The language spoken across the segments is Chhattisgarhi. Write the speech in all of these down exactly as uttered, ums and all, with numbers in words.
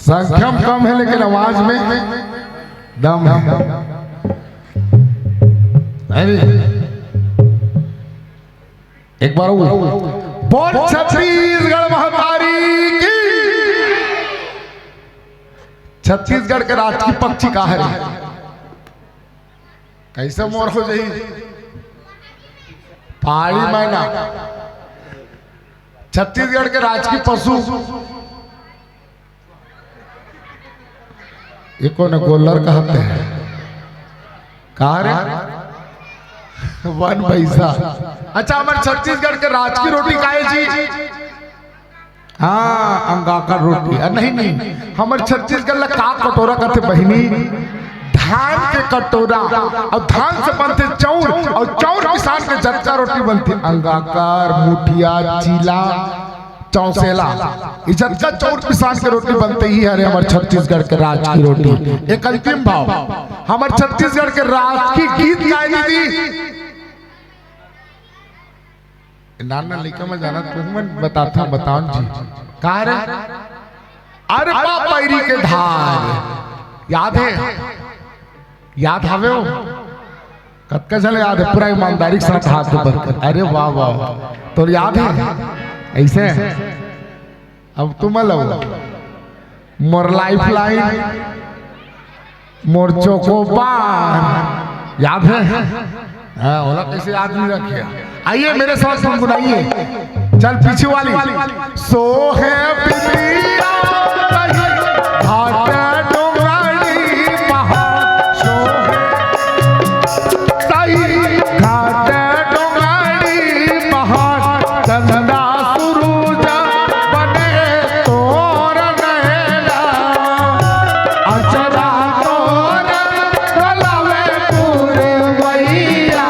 संख्या में कम है, लेकिन आवाज में दम है। है नी? एक बार और बोल, छत्तीसगढ़ महतारी की। छत्तीसगढ़ के राजकीय पक्षी का हरे? कइसे मोर हो जाही? पहाड़ी मैना। छत्तीसगढ़ के राजकीय पशु एको न गोल्लर कहत हे। का रे? वन भैंसा। अच्छा, हमर छत्तीसगढ़ के राजकीय रोटी का हे जी? हाँ, अंगाकर रोटी। अ, नहीं, नहीं, हमर छत्तीसगढ़ ला का कटोरा कथे बहिनी? धान के कटोरा। अउ धान से बनथे चाउर, अउ चाउर पिसान के जतका रोटी बनथे, अंगाकर, मुठिया, चीला, चौसेला, ये जतका चाउर पिसान के रोटी बनथे, ये हरे हमर छत्तीसगढ़ के राजकीय रोटी। एक अंतिम भाव, हमर छत्तीसगढ़ के राजकीय गीत का हे दीदी? नान नान लइका मन जानत, तुमन बताथव, बताओ जी। का रे? अरे बा पैरी के धार। याद हे? याद हवे हो? कतका झन याद हे? पूरा ईमानदारी के साथ हाथ ऊपर कर। अरे वाह, वाह, वाह। तोर याद हे? अइसे? अब तुम लो। मोर लाइफलाइन, मोर चोकोबार, याद हे? हाँ, ओला कइसे याद नइ रखे? आइए, मेरे साथ गुनगुनाइए। चल, पीछे वाली। सोहे बिटिया, घाट डोंगरी पहाड़, सोहे सही घाट डोंगरी पहाड़, चंदा सुरूज बने तोर नैना, अचरा तोर गला में पुरवैया।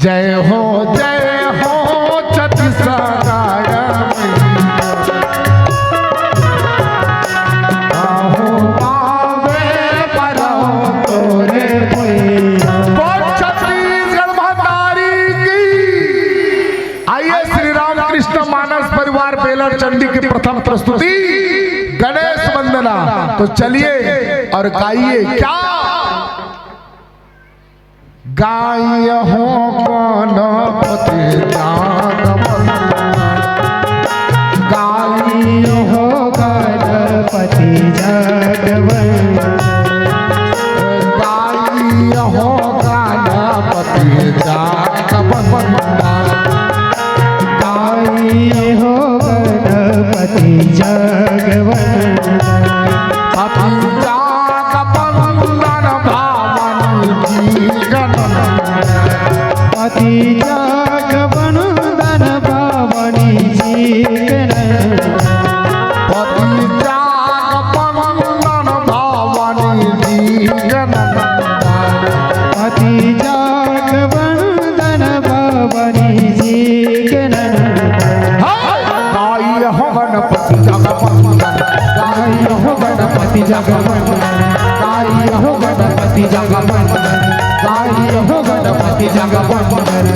जय हो, जय हो छत्तीसगढ़ में। आहो बाबे बरो तोरे भैया। बोल छत्तीसगढ़ महतारी की। आइए, श्री रामकृष्ण मानस परिवार बेलर चंडी की प्रथम प्रस्तुति गणेश वंदना। तो चलिए और गाइए। क्या गाई हो गणपति जागवन, गाई हो गणपति जागवन, गाई हो गणपति जागवन, गाई हो गणपति जागवन। पति जाग बंदन भवानी जी गणन। पति जाग बंदन भवानी जी गणन। पति जाग बंदन भवानी जी गणन। पति जाग बंदन भवानी जी गणन। हाय! गाई हो गणपति जाग बंदन, गाई हो गणपति जाग बंदन, गाई हो गणपति जाग बंदन, गाई हो गणपति जाग बंदन।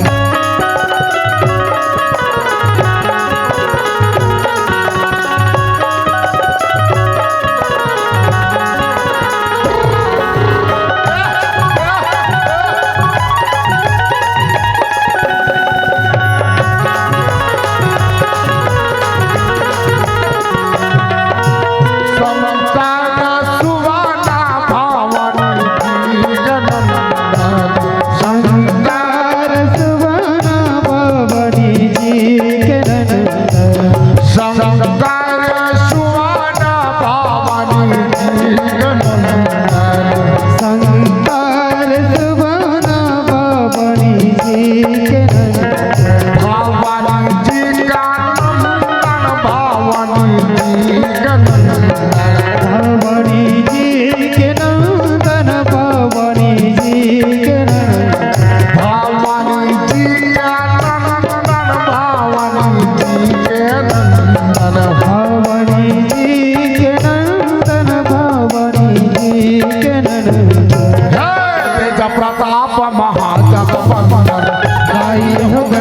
शंकर सुवना भवानी जी गणन। शंकर सुवना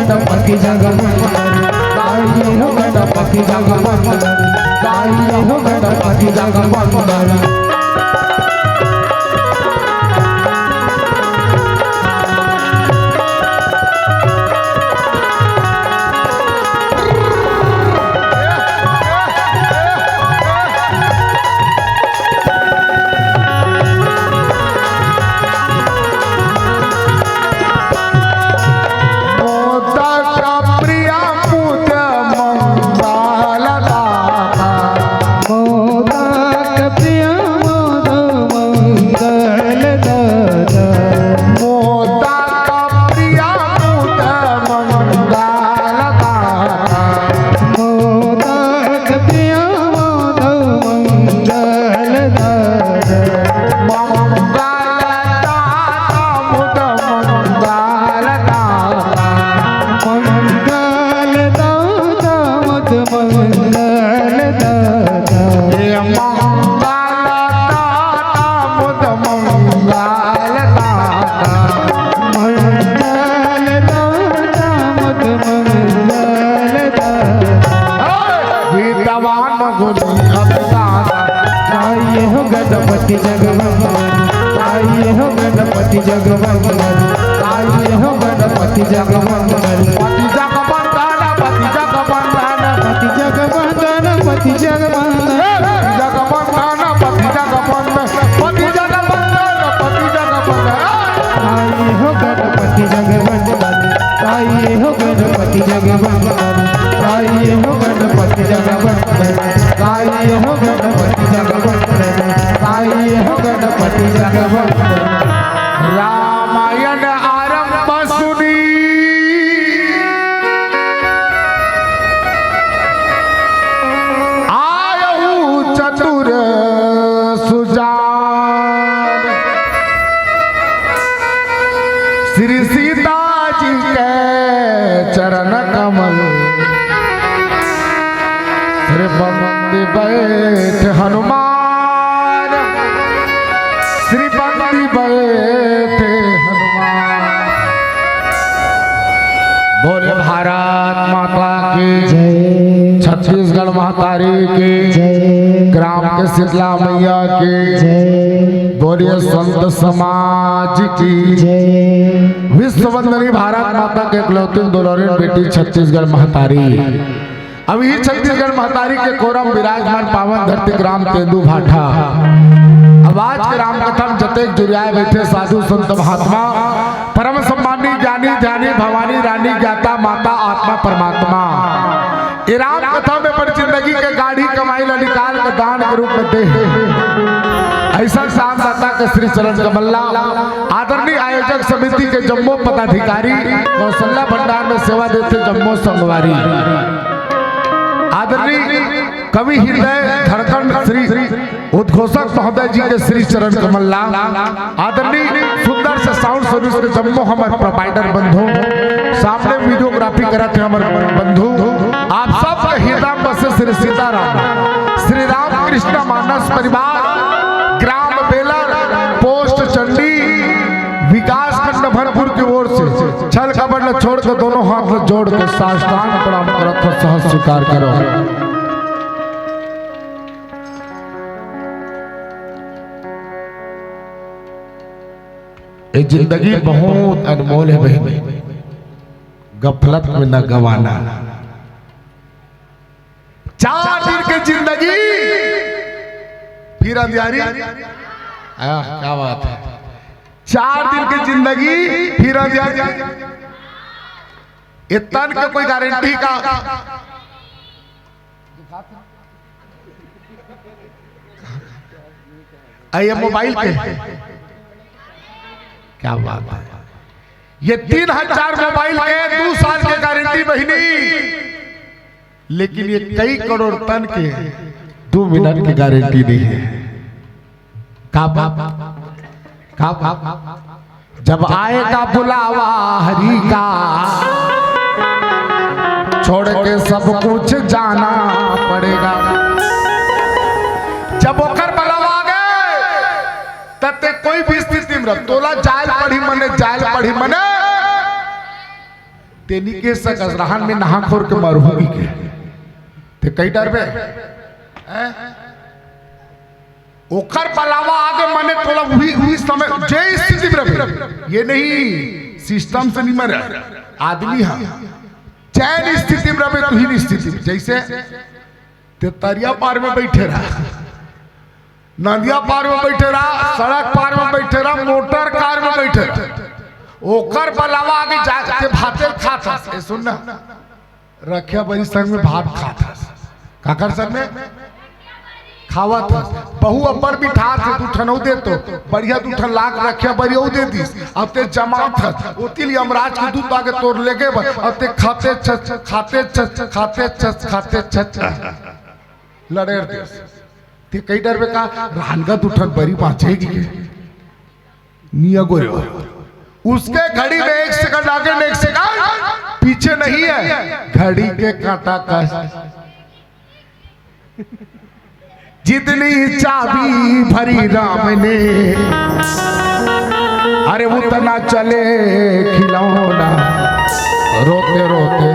गणपति जग मंगल, गाइए हो गणपति जग मंगल, गाइए हो गणपति जग मंगल। मोदक प्रिय मोद मंगलदाता। मोदक प्रिय मोद मंगलदाता। मोदक प्रिय मोद मंगलदाता। मोदक प्रिय मोद मंगलदाता। मंगलदाता मोद मंगलदाता। मंगलदाता मोद मंगलदाता। हे मंगलदाता मोद मंगलदाता। मंगलदाता मोद मंगलदाता। हे विद्वान गुणी अवतार। गाइए हो गणपति जग मंगल, गाइए हो गणपति जग मंगल, गाइए हो गणपति जग मंगल। पति जग मंगल, पति जग मंगल। पति जग मंगल, पति जग मंगल। हे पति जग मंगल, पति जग मंगल, पति जग मंगल, पति जग मंगल। गाइए हो गणपति जग मंगल, गाइए हो गणपति जग मंगल, गाइए हो गणपति जग मंगल, गाइए हो गणपति जग मंगल, गाइए हो गणपति जग मंगल। रामायण आरंभ सुनी आयहु चतुर सुजान। श्री सीता जी के चरण कमल, श्री बंदी बैठ हनुमान, श्री बंदी बैठ हनुमान। बोले भारत माता की जय। छत्तीसगढ़ महतारी की जय। ग्राम के शीतला मैया की जय। बोलिए संत समाज की जय। विश्व वंदनी भारत माता के इकलौती दुलारिन बेटी छत्तीसगढ़ महतारी। अभी छत्तीसगढ़ महतारी के कोरम विराजमान पावन धरती ग्राम तेंदू भाठा। अब आज के राम कथा में जतेक जुरियाए बैठे साधु संत महात्मा, परम सम्मानी ज्ञानी ध्यानी भवानी रानी ज्ञाता माता आत्मा परमात्मा। ये राम कथा में अपन जिंदगी के गाढ़ी कमाई ला निकाल के दान के रूप में दे। ऐसा दानदाता के श्री चरण कमल ला आदरणीय आयोजक समिति के जम्मो पदाधिकारी, कौशल्या भंडार में सेवा देथे जम्मो संगवारी, आदरणीय कवि हृदय धड़कन श्री उद्घोषक महोदय जी के श्री चरण कमल ला, आदरणीय सुंदर से साउंड सर्विस के जम्मो हमर प्रोवाइडर बंधु, सामने वीडियोग्राफी करत हे हमर बंधु, आप सबके हृदय में बसे श्री सीताराम, श्री रामकृष्ण मानस परिवार, ग्राम बेलर, पोस्ट चंडी, विकास खंड भरतपुर की ओर से छल कपट ला छोड़ के दोनों हाथ ला जोड़ के साष्टांग प्रणाम करत हो, सहज स्वीकार करो। ये जिंदगी बहुत अनमोल है बहन, गफलत में न गंवाना। चार दिन के जिंदगी फिर अंधियारी। आह, क्या बात है। चार दिन के जिंदगी फिर अंधियारी। ये तन के कोई गारंटी का? आ, ये मोबाइल के, क्या बात है, ये तीन हजार मोबाइल के दो साल के गारंटी बहिनी, लेकिन ये कई करोड़ तन के दो मिनट के गारंटी नहीं है। का बात, का बात। जब आएगा बुलावा हरि का, छोड़ के सब कुछ जाना पड़ेगा। जब ओकर बुलावा आ गए, तब ते कोई भी स्थिति में रह, तोला जायल पड़ी मने, जायल पड़ी मने। तेनी के सकस रहन में नहा खोर के मरहूं कहिके। ते कई डरबे? हैं? ओकर बलावा आगे मने तोला उही, उही समय जे स्थिति में रहे। ये नहीं सिस्टम से नहीं मरे। आदमी हा। चैन स्थिति में रहे, तुही स्थिति में। जैसे ते तरिया पार में बैठे रहा, नदिया पार में बैठे रहा, सड़क पार में बैठे रहा, मोटर कार में बैठे रहा। ओकर बलावा आगे जाके भाते खात हस। ए, सुन ना, रखिया बरी संग में भात खात हस। काकर संग में? खावत हस। बहू अब्बड़ बिठात हे, दू ठन अउ दे तो, बढ़िया दू ठन लाख रखिया बरी अउ दे दिस। अब ते जमात हस, ओती ले यमराज के दूत आगे तोर लेगे बर, अब ते खाते छस, खाते छस, खाते छस, खाते छस। लड़ेर देस। ते कई डरबे का, रानगा दू ठन बरी बाँचे कहिके। निया गोरे हो। उसके घड़ी में एक सेकंड आगे, एक सेकंड पीछे नहीं है। घड़ी के कांटा कस। जितनी चाबी भरी राम ने, अरे उतना चले खिलौना। रोते रोते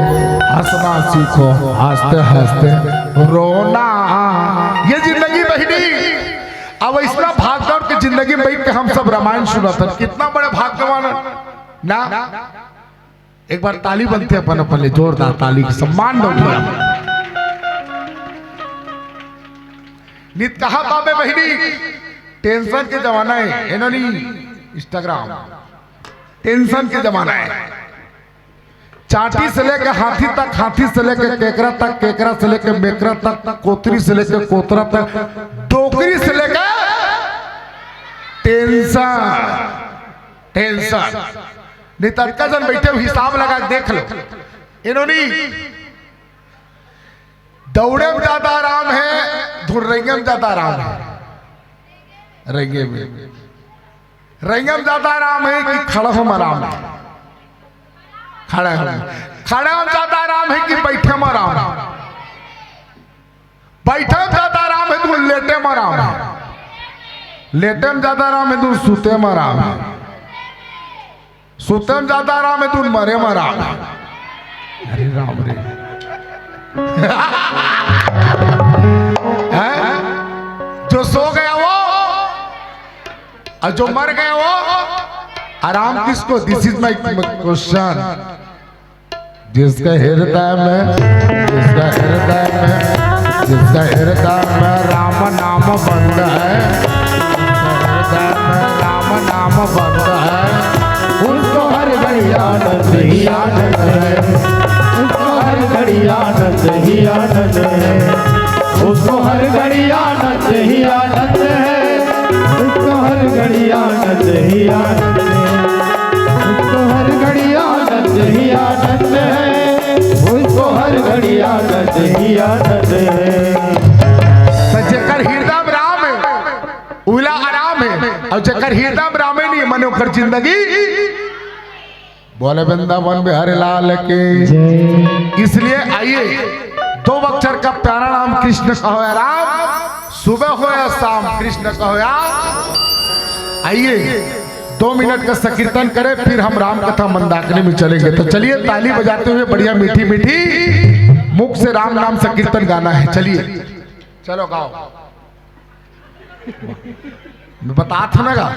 हंसना सीखो, हंसते हंसते रोना। ये जिंदगी बहिनी, अब इसना भागदौड़ के जिंदगी में बैठ के हम सब रामायण सुनत हन। कितना बड़े भाग्यवान है ना। एक बार ताली बनथे अपन अपन ले, जोरदार ताली के सम्मान दो भैया। नित कहा बाबे बहिनी, टेंशन के जमाना है, एनो नी, Instagram, टेंशन के जमाना है। चांटी से लेके हाथी तक, हाथी से लेके केकरा तक, केकरा से लेके मेकरा तक, कोतरी से लेके कोतरा तक, डोकरी से लेके टेंशन, टेंशन। नहीं तो अतका जन बैठे हो, हिसाब लगा के देख लो। एनो नी, दौड़े में ज्यादा आराम है, धुन रेंगे में ज्यादा आराम है। रेंगे में, रेंगे में ज्यादा आराम है कि खड़ा हो में आराम है? खड़ा हो, खड़ा हो में ज्यादा आराम है कि बैठे में आराम है? बैठे में ज्यादा आराम है, धुन लेटे में आराम है। लेटे में ज्यादा आराम है, धुन सूते में आराम है। सूते में ज्यादा आराम है, धुन मरे में आराम है। अरे राम रे। हैं? जो सो गया वो, और जो मर गया वो, आराम किसको? This is my question। जिसके हृदय में, जिसके हृदय में, जिसके हृदय में राम नाम बंद है, जिसके हृदय में राम नाम बंद है, उसको हर घड़ी आनंद ही आनंद है, उसको हर घड़ी आनंद ही आनंद है, उसको हर घड़ी आनंद ही आनंद है, उसको हर घड़ी आनंद ही आनंद है, उसको हर घड़ी आनंद ही आनंद है, उसको हर घड़ी आनंद ही आनंद है। तो जेकर हृदय में राम है, उला आराम है, और जेकर हृदय में राम है नहीं, मने ओकर जिंदगी। बोले वृंदावन बिहारी लाल की। जय। इसलिए आइए, दो अक्षर का प्यारा नाम कृष्ण कहो या राम, सुबह हो या शाम कृष्ण कहो या। आइए, दो मिनट का संकीर्तन करें, फिर हम राम कथा मंदाकिनी में चलेंगे। तो चलिए, ताली बजाते हुए बढ़िया मीठी मीठी मुख से राम नाम संकीर्तन गाना है। चलिए, चलो गाओ। मैं बता था ना गा।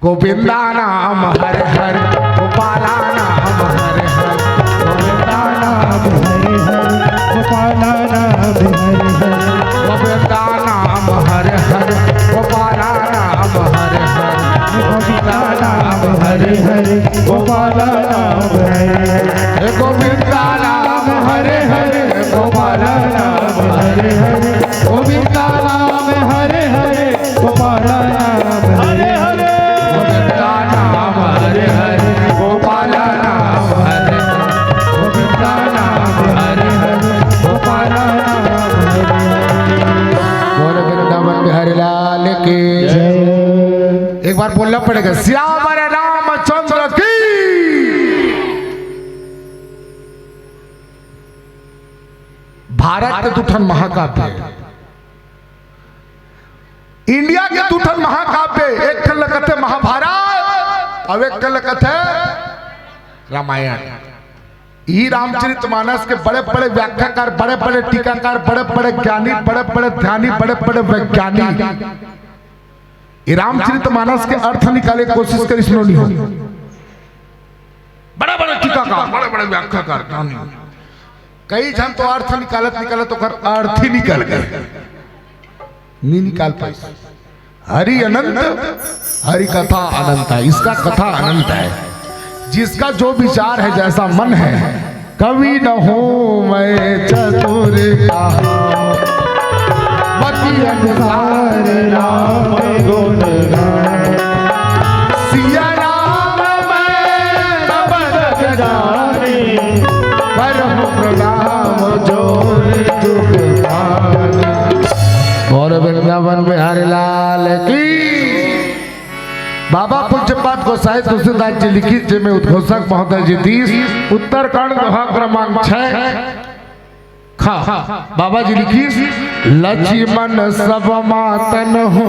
गोविंदा नाम हरे हरे, गोपाला नाम हरे हरे, गोविंदा नाम हरे हरे, गोपाला नाम हरे हरे, गोविंदा नाम हरे हरे, गोपाला नाम हरे हरे, गोविंदा नाम हरे हरे, गोपाला नाम हरे हरे, हे गोविंदा नाम हरे हरे, गोपाला नाम हरे हरे, गोविंदा नाम हरे हरे, गोपाला नाम हरे हरे, गोविंदा नाम हरे हरे, गोपाला नाम हरे हरे, गोविंदा नाम हरे हरे, गोपाला नाम हरे हरे। बोल वृंदावन बिहारी लाल की जय। एक बार बोलना पड़ेगा, सियावर रामचंद्र की। भारत के दू ठन महाकाव्य हे, इंडिया के दू ठन महाकाव्य हे, एक ठन ल कथे महाभारत, अउ एक ठन ल कथे रामायण। यही रामचरित मानस के बड़े बड़े व्याख्याकार, बड़े बड़े टीकाकार, बड़े बड़े ज्ञानी, बड़े बड़े ध्यानी, बड़े बड़े वैज्ञानिक ये रामचरित मानस के अर्थ निकाले के कोशिश करिस, नो नहीं हो। बड़े बड़े टीकाकार, बड़े बड़े व्याख्याकार, ज्ञानी। कई झन तो अर्थ निकालत निकालत ओकर अर्थ ही निकल गए, नहीं निकाल पाइस। हरि अनंत, हरि कथा अनंत है, इसका कथा अनंत है। जिसका जो विचार है, जैसा मन है, कवि न होवै चतुर कहावै, मति अनुसार राम गुण गावै। सिया राम मैं सब जग जानी, करहु प्रणाम जोर जुग पानी। और वृंदावन बिहारी लाल की। बाबा पूज्यपाद गोसाई तुलसीदास जी लिखिस, जेमे उद्घोषक महोदय जी दीस, उत्तरकांड दोहा क्रमांक छह। खा, बाबा जी लिखिस, लक्ष्मण सब मातन हो,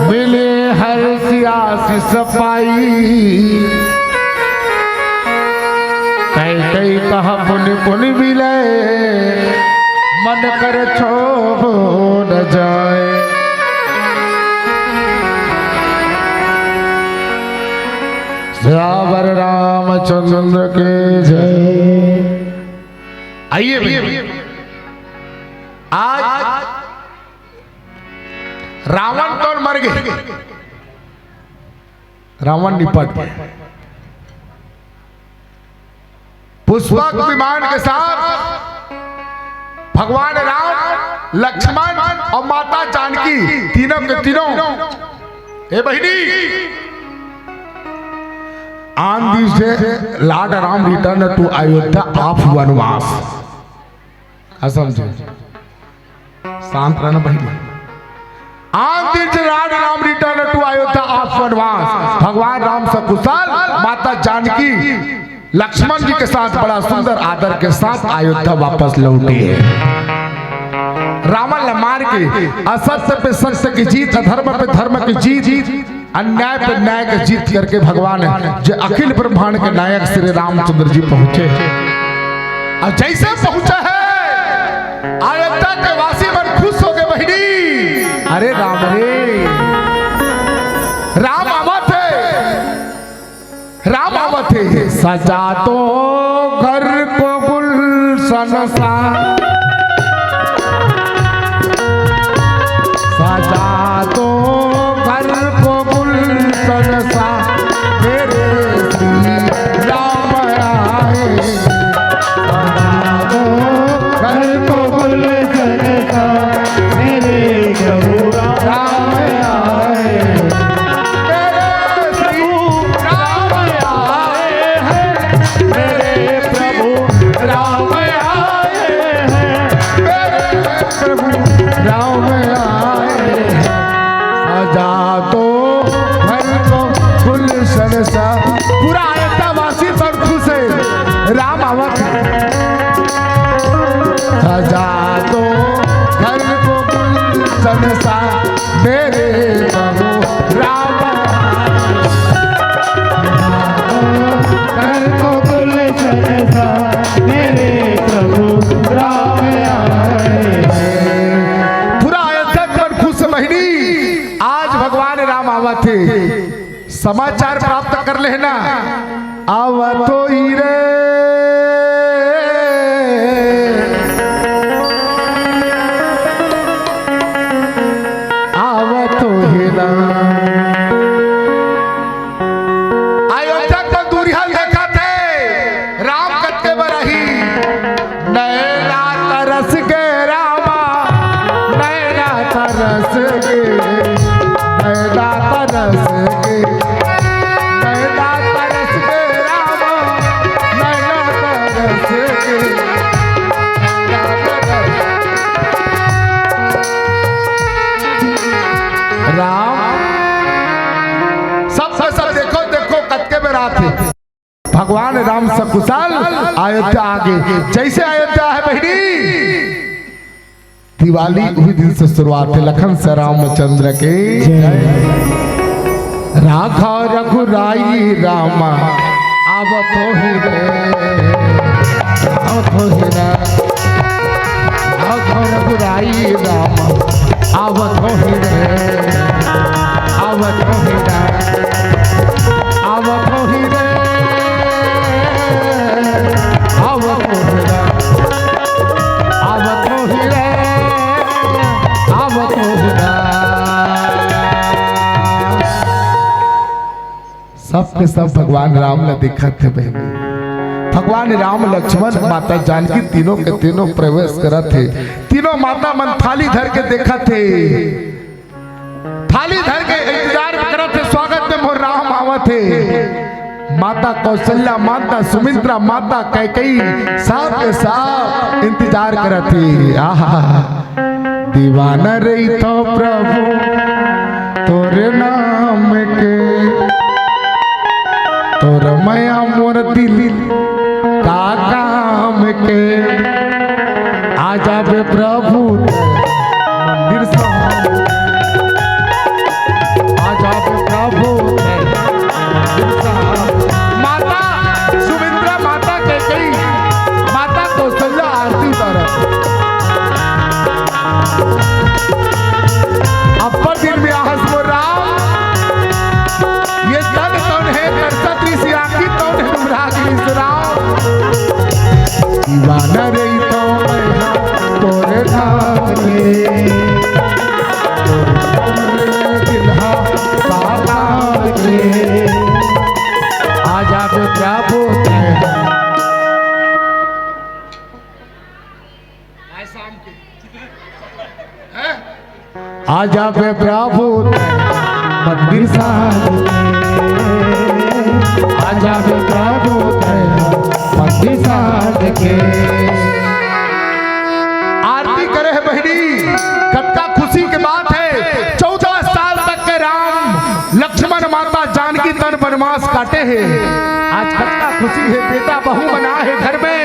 मिले हर्षि आशीष पाई। कहि कहि कहा पुनि पुनि मिले, मन करे क्षोभ न जाए। सियावर रामचंद्र के जय। आइए भैया, आज रावण तो मर गए, रावण निपट गए। पुष्पक विमान के साथ भगवान राम, लक्ष्मण और माता जानकी तीनों के तीनों, ए बहिनी, आन दिन से Lord Ram return to Ayodhya of वनवास। असम जी, शांत रहना बहिनी। आन दिन से Lord Ram return to Ayodhya of वनवास। भगवान राम सकुशल, माता जानकी लक्ष्मण जी के साथ बड़ा सुंदर आदर के साथ अयोध्या वापस लौटे हैं। रावण ला मार के असत्य पे सत्य की जीत, अधर्म पे धर्म की जीत, अन्याय पे न्याय की जीत करके भगवान जो अखिल ब्रह्मांड के नायक श्री रामचंद्र जी पहुंचे। और जैसे पहुंचा है, अयोध्या के वासी मन खुश हो गए, बहिनी, अरे राम रे, राम आवत हे, राम आवत हे। सजा दो घर को गुलशन सा, सजा दो घर को गुलशन सा, मेरे श्री राम आए। सजा दो घर को गुलशन सा, मेरे प्रभु राम आए। मेरे श्री राम आए हैं, मेरे प्रभु राम आए हैं, मेरे प्रभु राम आए हैं। सजा दो घर को गुलशन सा। पूरा अयोध्या वासी पर खुश है, राम आवत है। सजा दो घर को गुलशन सा, मेरे प्रभु राम। घर को गुलशन सा, मेरे प्रभु राम आए। पूरा अयोध्या पर खुश, बहिनी, आज भगवान राम आवत हे। समाचार प्राप्त कर लेना, आवत होही रे, आवत होही ना। अयोध्या के दूरिहा देखत हे, राम कतके बर आही। नैना तरस के रामा, नैना तरस के, नैना तरस के, नैना तरस के रामा, नैना तरस के। राम, सब, सब, सब देखो, देखो, कतके बेर आथे। भगवान राम सकुशल अयोध्या आगे। जैसे अयोध्या हे बहिनी, दिवाली उही दिन से शुरुआत हे। लखन से रामचंद्र के जय। राघव रघुराई राम आवत होही रे, आवत होही रे। राघव रघुराई राम आवत होही रे, आवत होही रे, आवत होही रे, आवत होही रे, आवत होही रे, आवत होही रे। सबके सब भगवान राम ला देखत हे बहिनी। भगवान राम, लक्ष्मण, माता जानकी तीनों के तीनों प्रवेश करत हे। तीनों माता मन थाली धर के देखत हे, थाली धर के इंतजार करत हे, स्वागत में मोर राम आवत हे। माता कौशल्या, माता सुमित्रा, माता कैकेयी, सब के सब इंतजार करत हे। आहा, दीवाना रहिथों प्रभु तोरे नाम के, तोर मया मोर दिल का काम के। आ जाबे प्रभु मंदिर साहब, आ जाबे प्रभु मंदिर साहब। माता सुमित्रा, माता कैकेयी, माता कौशल्या आरती उतारत। अब्बड़ दिन में आहस मोर राम, ये तन तौन हे तरसत रिस, ये आँखी तौन हे डुमरा गिस राम। दीवाना रहिथों मैं हा तोरे नाम के, तोरे दिल हा सालाम के। आ जाबे प्रभु तैं हा। आय शाम के। हैं? आ जाबे प्रभु तैं मंदिर साज के। आ जाबे प्रभु तैं मंदिर साज के। आरती करे हे बहिनी, कतका खुशी के बात हे। चौदह साल तक के राम लक्ष्मण, माता जानकी तन बनवास काटे हे। आज कतका खुशी हे, बेटा बहू मन आए हे घर में,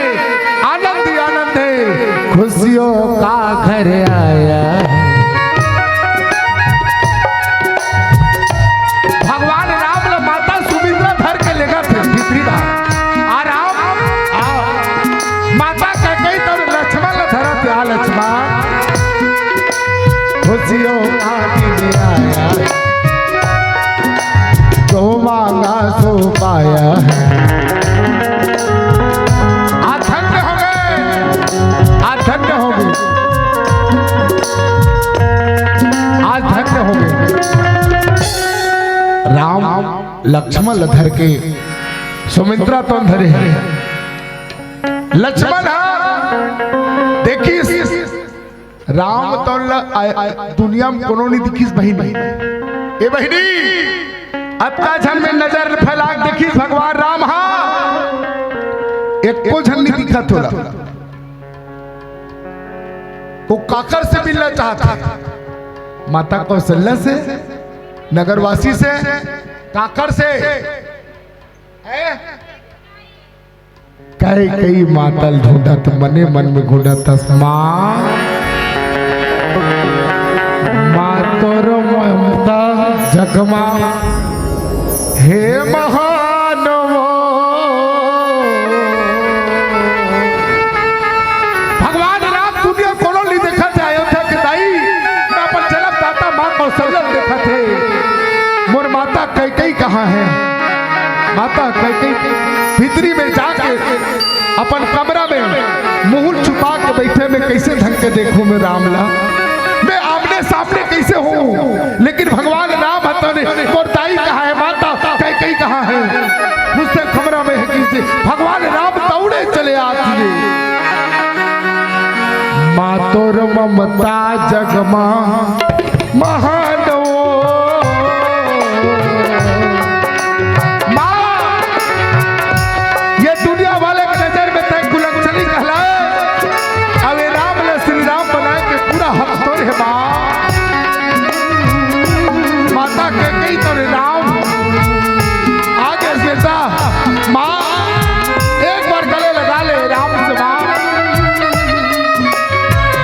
आनंद ही आनंद हे। खुशियों का घर आया है। भगवान राम ल माता सुमित्रा धर के लेगत हे भीतरी ला। आ राम, आ, माता कैकेयी तब लक्ष्मण ल धरत हे, आ लक्ष्मण। खुशियों का दिन आया है, जो मांगा सो पाया है। आज धन्य हो गए, आज धन्य हो गए, आज धन्य हो गए। राम लक्ष्मण ल धर के सुमित्रा तोन धरे हे। लक्ष्मण हा देखिस राम तौन ल आ, आ, दुनिया में कोनो नहीं दिखिस बहिनी। ए बहिनी, अतका झन में नजर फैला के देखिस भगवान राम हा, एको झन नहीं दिखत ओला। वो काकर से मिलना चाहत हे? माता कौशल्या से, नगरवासी से, काकर से? हैं? कैकेयी माता ल ढूंढत, मने मन में ढूंढत हस, माँ, माँ तोर ममता जग मा हे महान वो। भगवान राम दुनिया कोनो नहीं देखत हे, अयोध्या के दाई, ना अपन जन्मदाता माँ कौशल्या ल देखत हे। मोर माता कैकेयी कहाँ हे? माता कैकेयी भीतरी में जाके अपन कमरा में मुंह छुपा के बैठे, मैं कैसे ढंग के देखूं मैं राम ला, मैं आमने सामने कैसे होऊं? लेकिन भगवान राम हतन, मोर दाई कहाँ हे? माता कैकेयी कहाँ हे? मुझसे कमरा में हे किसी, भगवान राम दौड़े चले आत हे। माँ तोर ममता जग मा महान वो। माँ, ये दुनिया वाले के नजर में तैं कुलक्षणी कहलाए। अब ये राम ल श्री राम बनाए के पूरा हक तोर हे माँ। माता कैकेयी तोर राम आगे बेटा, माँ एक बार गले लगा ले राम से माँ।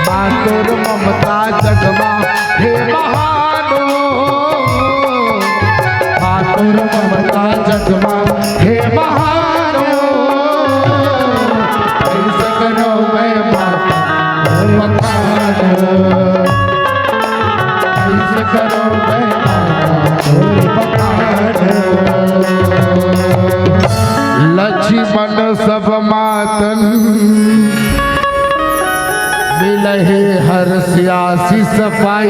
माँ तोर ममता जग मा हे महान वो, माँ आशीष पाई।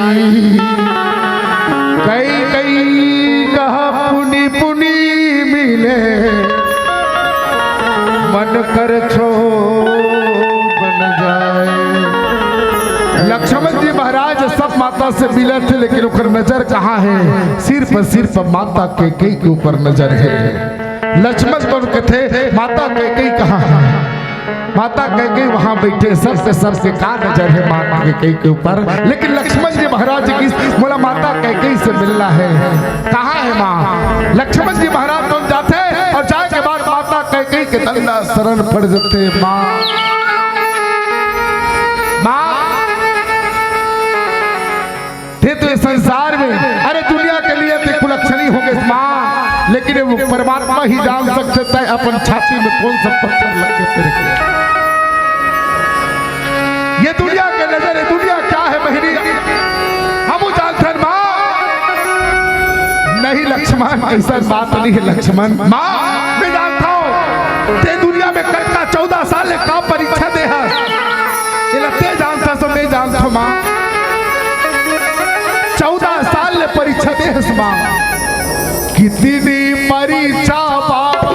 कई कई कहा पुनि पुनि मिले, मन कर क्षोभ न जाए। लक्ष्मण जी महाराज सब माता से मिले थे, लेकिन ओकर नजर कहाँ है? सिर्फ सिर्फ माता कैकेयी के ऊपर नजर है। लक्ष्मण तो कथे, माता कैकेयी कहाँ है? माता कैकेयी वहां बैठे, सबके सबके का नजर है माता कैकेयी के ऊपर। लेकिन लक्ष्मण जी महाराज की बोला, माता कैकेयी से मिलना है। कहाँ है माँ? लक्ष्मण जी महाराज तो जाते हैं और जाए के बाद माता कैकेयी के दंडा शरण पड़ जाते हैं। माँ, माँ, ते तो ये संसार में, अरे, दुनिया के लिए ते कुलक्षणी हो गए माँ, लेकिन वो परमात्मा ही जान सकते तय अपन छाती में कौन सा पत्थर लग के तेरे को। ये दुनिया के नजर है, दुनिया क्या है बहिनी, हम जानथन माँ। नहीं लक्ष्मण, ऐसा बात नहीं है लक्ष्मण। माँ, मैं जानता हूँ, ते दुनिया में कटका चौदह साल ले का परीक्षा दे है, ये लगते जानता सो मैं जानता हूँ माँ। चौदह साल ले परीक्षा दे हस माँ। कितनी परीक्षा बाबा,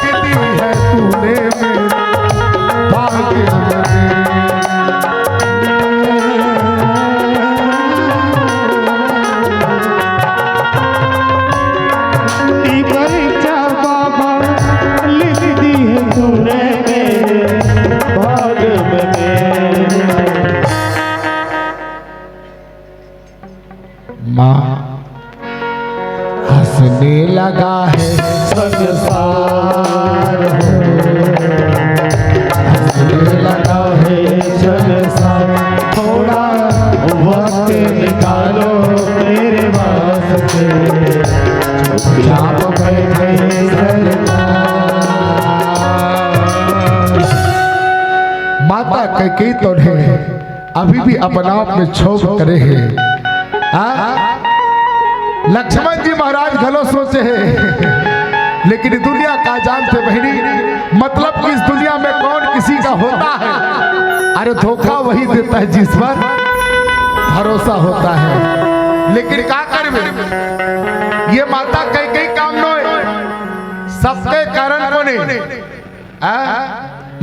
कितनी है तूने मेरे भाग्य में। परीक्षा बाबा लिख दी है तूने मेरे भाग में। माँ, हंसने लगा है संसार हो, हंसने लगा है संसार। थोड़ा वक्त निकालो मेरे वास्ते, चुपचाप बैठे सरकार। माता कैकेयी तो है, अभी भी अपना आप में क्षोभ करे है। आ? लक्ष्मण जी महाराज घलो सोचे है, लेकिन दुनिया का जानते बहिनी, मतलब कि इस दुनिया में कौन किसी का होता है? अरे, धोखा वही देता है जिस पर भरोसा होता है। लेकिन का करबे, ये माता कैकेयी काम नोय, सबके कारण कोने। आ?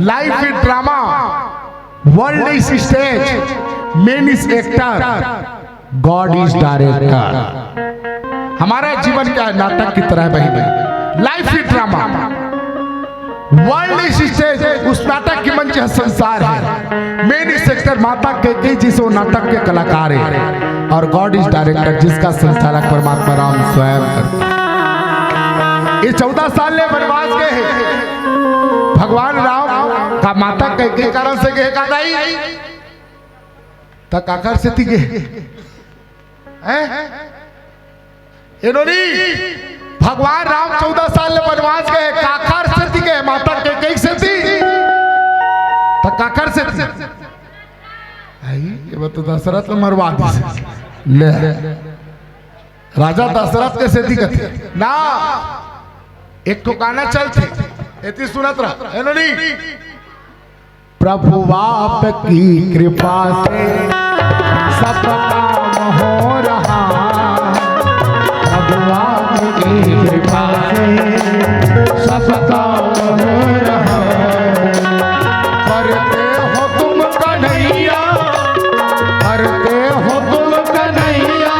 Life is drama, world is stage, man is actor, God is director। हमारा जीवन क्या है? नाटक की तरह है बहिनी। Life is drama, world is stage, उस नाटक की मंच है संसार है। Man is actor, माता कैकेयी जी से वो नाटक के कलाकार है, और God is director, जिसका संचालक परमात्मा राम स्वयं है। ये चौदह साल ले वनवास गए हैं, भगवान राम का माता कैकेयी कारण से गए का नहीं? त काकर सेती गए? हैं? एनोनी, भगवान राम चौदह साल ले वनवास गए, काकर सेती गए? माता कैकेयी सेती। त काकर सेती? आई, ये बात तो दशरथ ल मरवा दिस। ले। राजा दशरथ के सेती कथे। ना, एक ठो गाना चलथे, एती सुनत रह। एनोनी, प्रभु आपकी कृपा से सब काम हो रहा, प्रभु आपकी कृपा से सब काम हो रहा। करते हो तुम कन्हैया, करते हो तुम कन्हैया,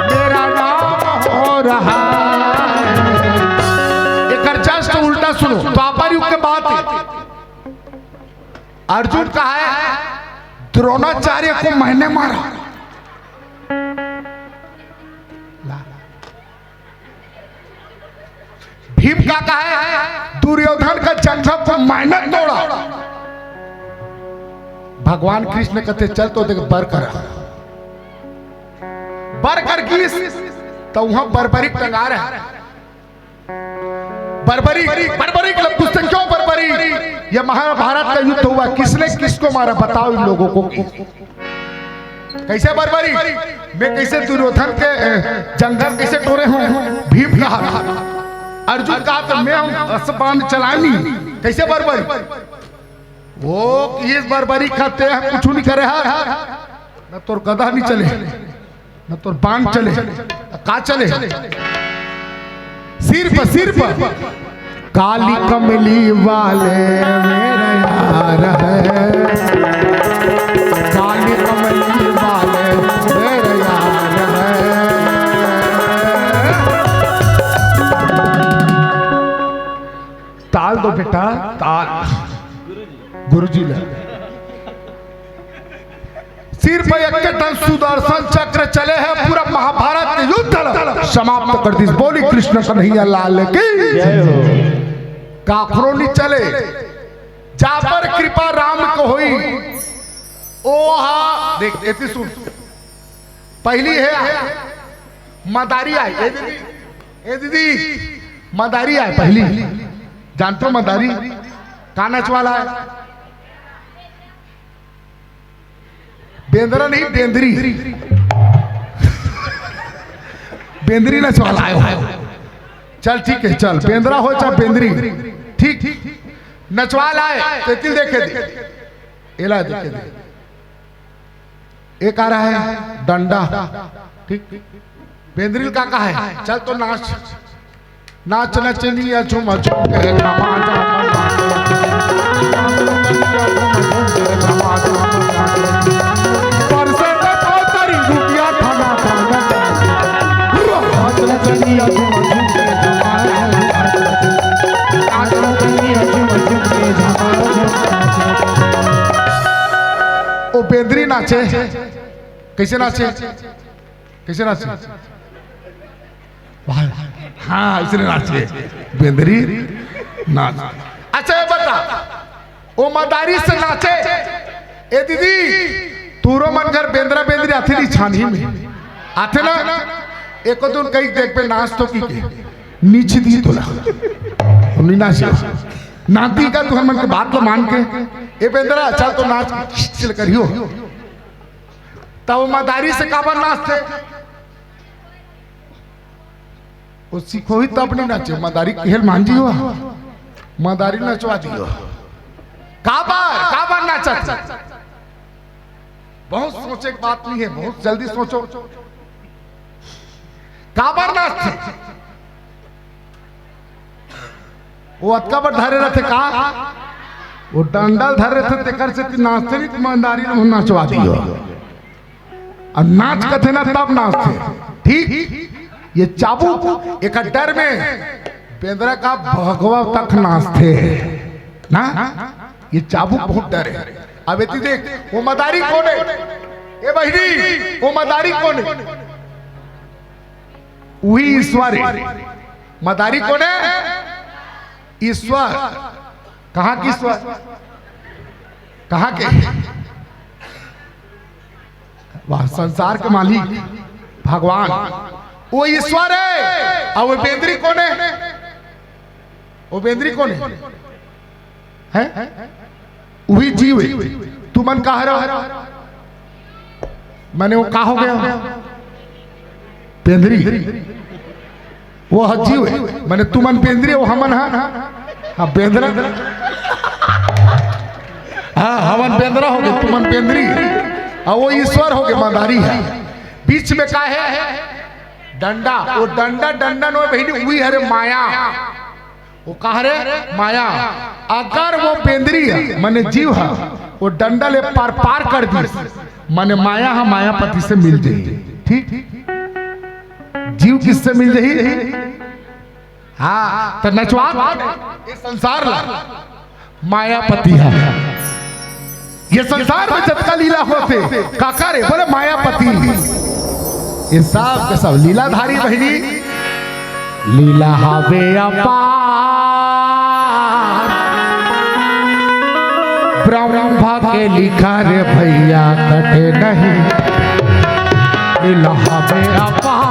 मेरा नाम हो रहा है। एकर just उल्टा सुनो, द्वापर युग के बात है। अर्जुन कहा है, द्रोणाचार्य को मैंने मारा। ला। भीम का कहा है, दुर्योधन का जंघा को मैंने तोड़ा। भगवान कृष्ण कहते, चल तो देख, बर कर, बर कर किस, तो वहां बर्बरी टंगा रहा। बर्बरी, बर्बरी के पूछते, क्यों बर्बरी? ये महाभारत का युद्ध हुआ, किसने किसको मारा? बताओ इन लोगों को। कैसे बर्बरी? मैं कैसे दुर्योधन के, अ, जंघा कैसे टोरे हूँ? भीम कहा। अर्जुन कहा तो मैं हूँ, अस बाण चलानी। कैसे बर्बरी? वो किहिस बरबरी खाते हैं, कुछ नहीं करे हा। न तोर गधा नहीं चले, न तोर बांग चले, त का चले? सिर पर, सिर पर। काली कमली वाले मेरा यार है, काली कमली वाले मेरा यार है। ताल दो बेटा, ताल। गुरुजी ला। सिर पे एक ठन सुदर्शन चक्र चले हे, पूरा महाभारत के युद्ध ला समाप्त कर दिस। बोली कृष्ण कन्हैया लाल की। जय हो। काखरो नी चले, जाबर कृपा राम के होई। ओहा देख, एती सुन, पहली हे मदारी आय। ए दीदी, ए दीदी, मदारी आय पहली। जानते हो मदारी का नचवाला है? बेंदरा नहीं, बेंदरी। बेंदरी नचवाला आय हो। चल ठीक है, चल बेंदरा हो चाहे बेंदरी, ठीक, नचवाला आय। तेतिल देखे दे, एला देखे दे। एक आ रहा है डंडा, ठीक, बेंदरी का कहा है, चल तो नाच। नाच नचनिया झूम झूम के धमा धम। परसे में तो तेरी रुपया धमा धम। नाच नचनिया झूम झूम के धमा धम। नाच नचनिया झूम झूम के धमा धम। ओ बेंदरी नाचे, कैसे नाचे? कैसे नाचे? वाह, हाँ, इसने नाचे। बेंदरी नाच। अच्छा, ये बता, ओ मदारी से नाचे। ए दीदी, तोरो मन घर बेंदरा बेंदरी आथे नी छानही में? आथे ना? एको दिन कही देख बे नाच तो की के। नीचे दी तोला। हम नहीं नाचे। नाती का तू हमन के बात ला मान के। ए बेंदरा, चल तो नाच चिल करियो। तब मदारी से काबर नाचथे? वो सीखोही तब नहीं नाचे, मदारी खेल मान जी हो, मदारी नचवा दियो। काबर, काबर नाचत? बहुत सोचे के बात नहीं है, बहुत जल्दी सोचो। काबर नाचथे? वो अतका बर धरे रहथे का? वो डंडल धरे रहथे, तेकर से नाचथे नहीं, तो मदारी नचवा दियो। अउ नाच कथे ना तब नाचथे। ठीक, ये चाबुक एक डर में बेंदरा का भगवा तक नाचथे ना। ये चाबुक बहुत डर है। अब एती देख, वो मदारी कोन है? ए बहिनी, वो मदारी कोन है? उही ईश्वर है। मदारी कोन है? ईश्वर। कहाँ के ईश्वर? कहाँ के? वाह, संसार के मालिक भगवान, वो ईश्वर है। अउ वो बेंदरी कोन है? वो बेंदरी कोन है? हैं? उही जीव है। तुमन कहा रहो? माने वो का हो गया? बेंदरी। वो ह जीव है, माने तुमन बेंदरी, वो हमन ह, हाँ, बेंदरा। हाँ, हमन बेंदरा हो गे, तुमन बेंदरी, अउ वो ईश्वर हो गे, मदारी है। बीच में का है? डंडा। वो डंडा, डंडा नो बहिनी, उही हरे माया। वो का हरे? माया। अगर वो बेंदरी है, माने जीव है, वो डंडा ले पार, पार कर दी, माने माया ह मायापति से मिल जाही। ठीक, जीव किससे मिल जाही? हाँ, तो नचवा ये संसार ला मायापति ह। ये संसार में जतका लीला होथे, काकर ए? बोले मायापति। ये सब के सब लीलाधारी बहिनी। लीला हवे अपार, ब्रह्मा के लिखा रे भैया कटे नहीं। लीला हवे अपार,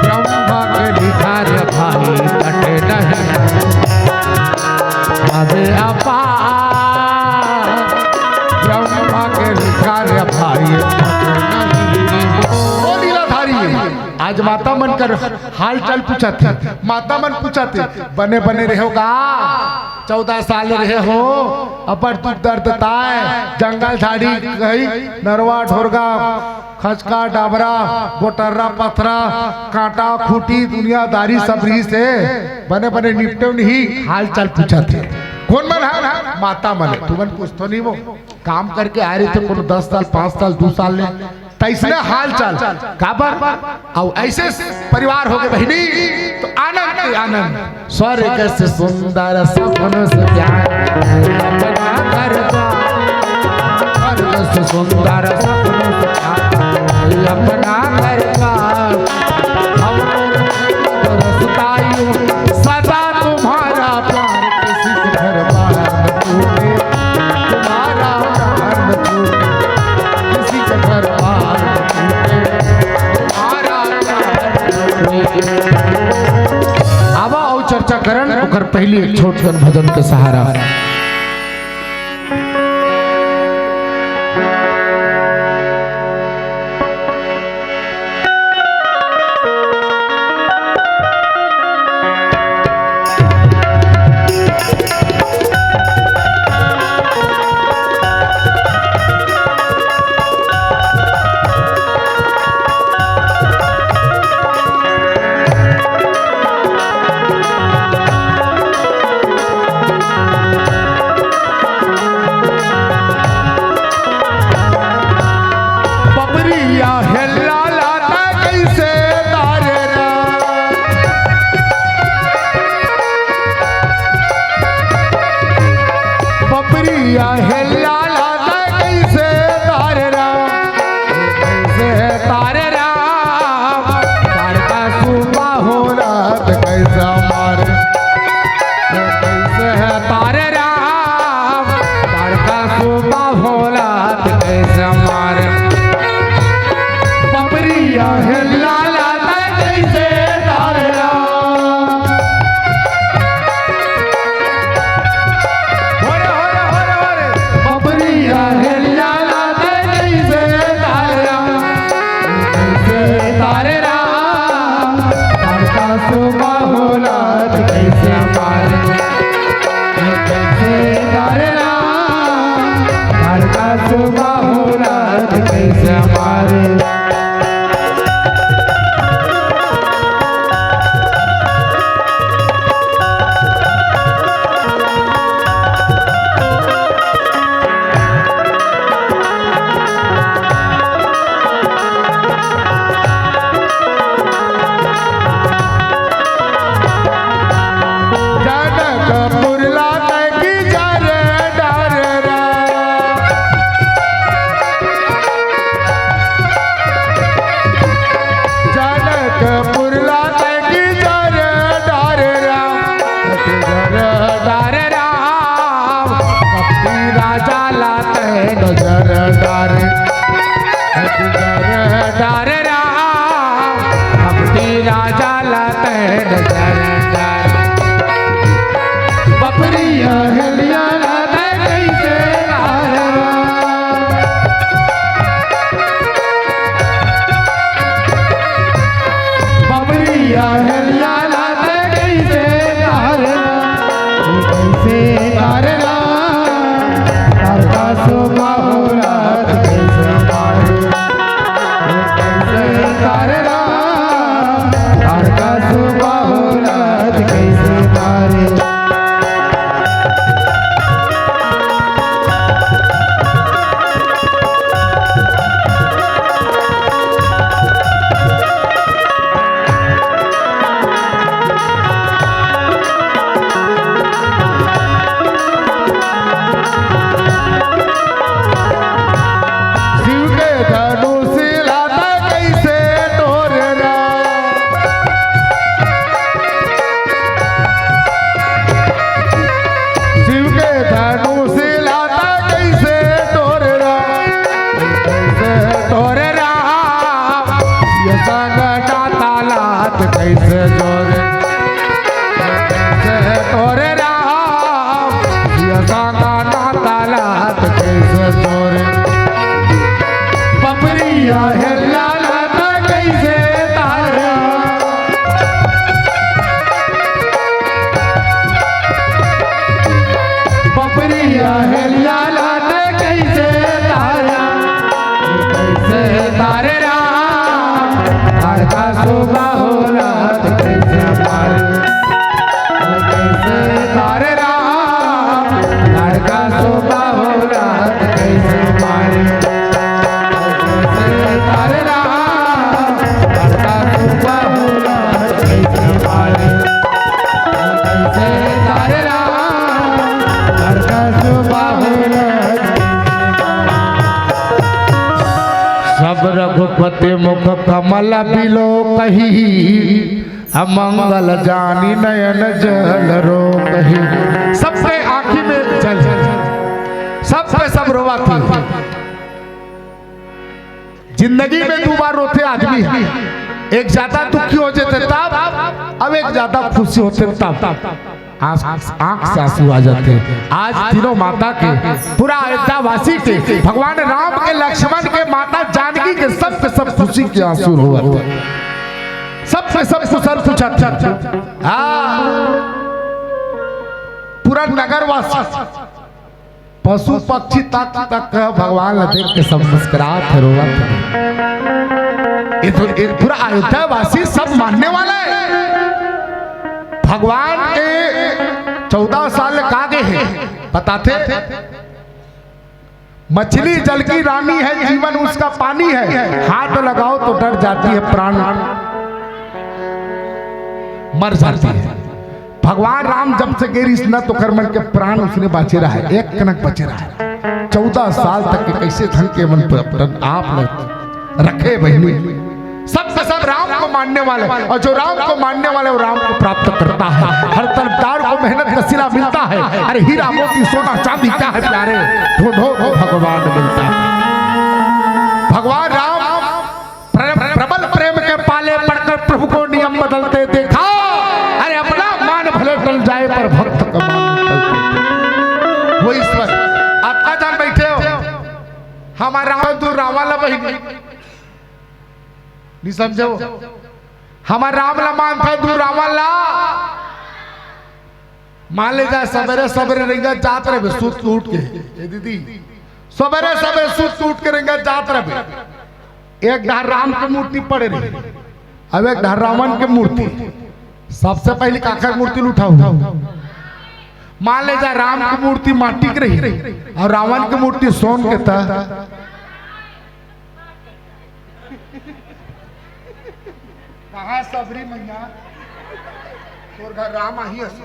ब्रह्मा के लिखा रे भाई कटे नहीं। हवे अपार, ब्रह्मा के लिखा रे भाई कटे नहीं। ओ लीलाधारी, आज माता मन कर हाल चाल पूछत हे, माता मन पूछत हे, बने बने रहे हो गा? चौदह साल रहे हो, अब्बड़ दुख दर्द ताय, जंगल झाड़ी गई, नरवा ढोरगा, खचका डाबरा, गोटर्रा पथरा, कांटा खूंटी, दुनियादारी सब रहिस हे, बने बने निपटेव नहीं, हाल चाल पूछत हे। कोन मन हे? माता मन। तुमन पूछथो नहीं वो, काम करके आए रहिथे, कोनो दस साल, पाँच साल, दू साल ले, तइसने हाल चाल। काबर? अउ अइसे परिवार होगे बहिनी, तो आनंद ही आनंद। स्वर्ग से सुंदर सपन से प्यार, अपना घर का। स्वर्ग से सुंदर सपन से प्यार, अपना घर का। हम रसता यूं सदा तुम्हारा प्यार, किसी के घर बार न टूटे, तुम्हारा प्यार न टूटे, किसी के घर बार न टूटे, तुम्हारा प्यार न टूटे। आवा अउ चर्चा करन, ओकर पहिली एक छोट कन भजन के सहारा। बबरिया हेल्ला लाता कइसे तारे रा। बबरिया हेल्ला लाता कइसे तारे रा। कइसे तारे रा। तारका सुबह हो रात कइसे मारे। कइसे तारे रा। तारका सुबह होला त कइसे मारे। बबरिया हेल्ला लाता कइसे तारे रा। होरे, होरे, होरे, होरे। बबरिया हेल्ला लाता कइसे तारे रा। कइसे तारे रा। तारका सुबह होला त कइसे मारे। कइसे तारे रा, तारका सुबह होला त कइसे मारे। जनकपुर लाता कइसे तारे रा। जनकपुर लाता कइसे तारे रा। तारे रा। कपटी राजा लाते नजर डारे। नजर डारे रा। कपटी राजा लाते नजर डारे। बबरिया हेल्ला लाता कइसे तारे रा। बबरिया हेल्ला लाता कइसे तारे रा। कइसे तारे रा। तारका सुबह होला त कइसे मारे। कइसे तारे रा। तारका सुबह होला ते मुख कमल बिलो कही, अमंगल जानी नयन जल रो कही। सबके आँखी में जल, सब पे सब रोवा थी। जिंदगी में दो बार रोथे आदमी, एक ज्यादा दुखी हो जाते तब, अब एक ज्यादा खुशी होते तब। आंख आंख से आंसू आ जाते हैं। आज तीनों माता के, पूरा अयोध्या वासी के, भगवान राम के, लक्ष्मण के, माता जानकी के, सब के सब खुशी के आंसू रोवत। सब के सब कुशल पूछत। हाँ, पूरा नगर वासी, पशु पक्षी तक तक भगवान ला देख के सब मुस्कुरात है, रोवत है। ये तो ये पूरा अयोध्या वासी सब मानने वाला है। भगवान के चौदह साल का गे हे बताथे, मछली जल की रानी है, जीवन उसका पानी है, हाथ लगाओ तो डर जाती है, प्राण मर जाती है। भगवान राम जब से गे रिहिस न, तो ओकर मन के प्राण उसने बाचे रहा है, एक कनक बचे रहा है। चौदह साल तक के कैसे ढंग के मन पर अपन आप ल रखे बहिनी। सब के सब राम को मानने वाले, और जो राम को मानने वाले वो राम को प्राप्त करता है। हर तरफदार को मेहनत का सिला मिलता है। अरे हीरा मोती सोना चांदी क्या है प्यारे, ढूंढो तो भगवान मिलता है। भगवान राम प्रेम, प्रबल प्रेम के पाले पड़कर प्रभु को नियम बदलते देखा। अरे अपना मान भले टल जाए पर भक्त का मान टलते देखा। वो ईश्वर, आप का जान बैठे हो, हमारा राम दूर रावण ला बहिनी नहीं समझे हो, हमारा राम ला मानता दूर रावण ला। मान ले जाए सबेरे सबेरे रेंगत जात रहे सूत उठ के, ए दीदी, सबेरे सबेरे सूत उठ के रेंगत जात रहे। एक डहर राम के मूर्ति पड़े रही, अब एक डहर रावण के मूर्ति। सबसे पहले काकर मूर्ति ल उठाऊ? मान ले जा राम के मूर्ति माटी के रही और रावण के मूर्ति सोन के, त कहाँ सबरी मैया तोर घर राम आही अस?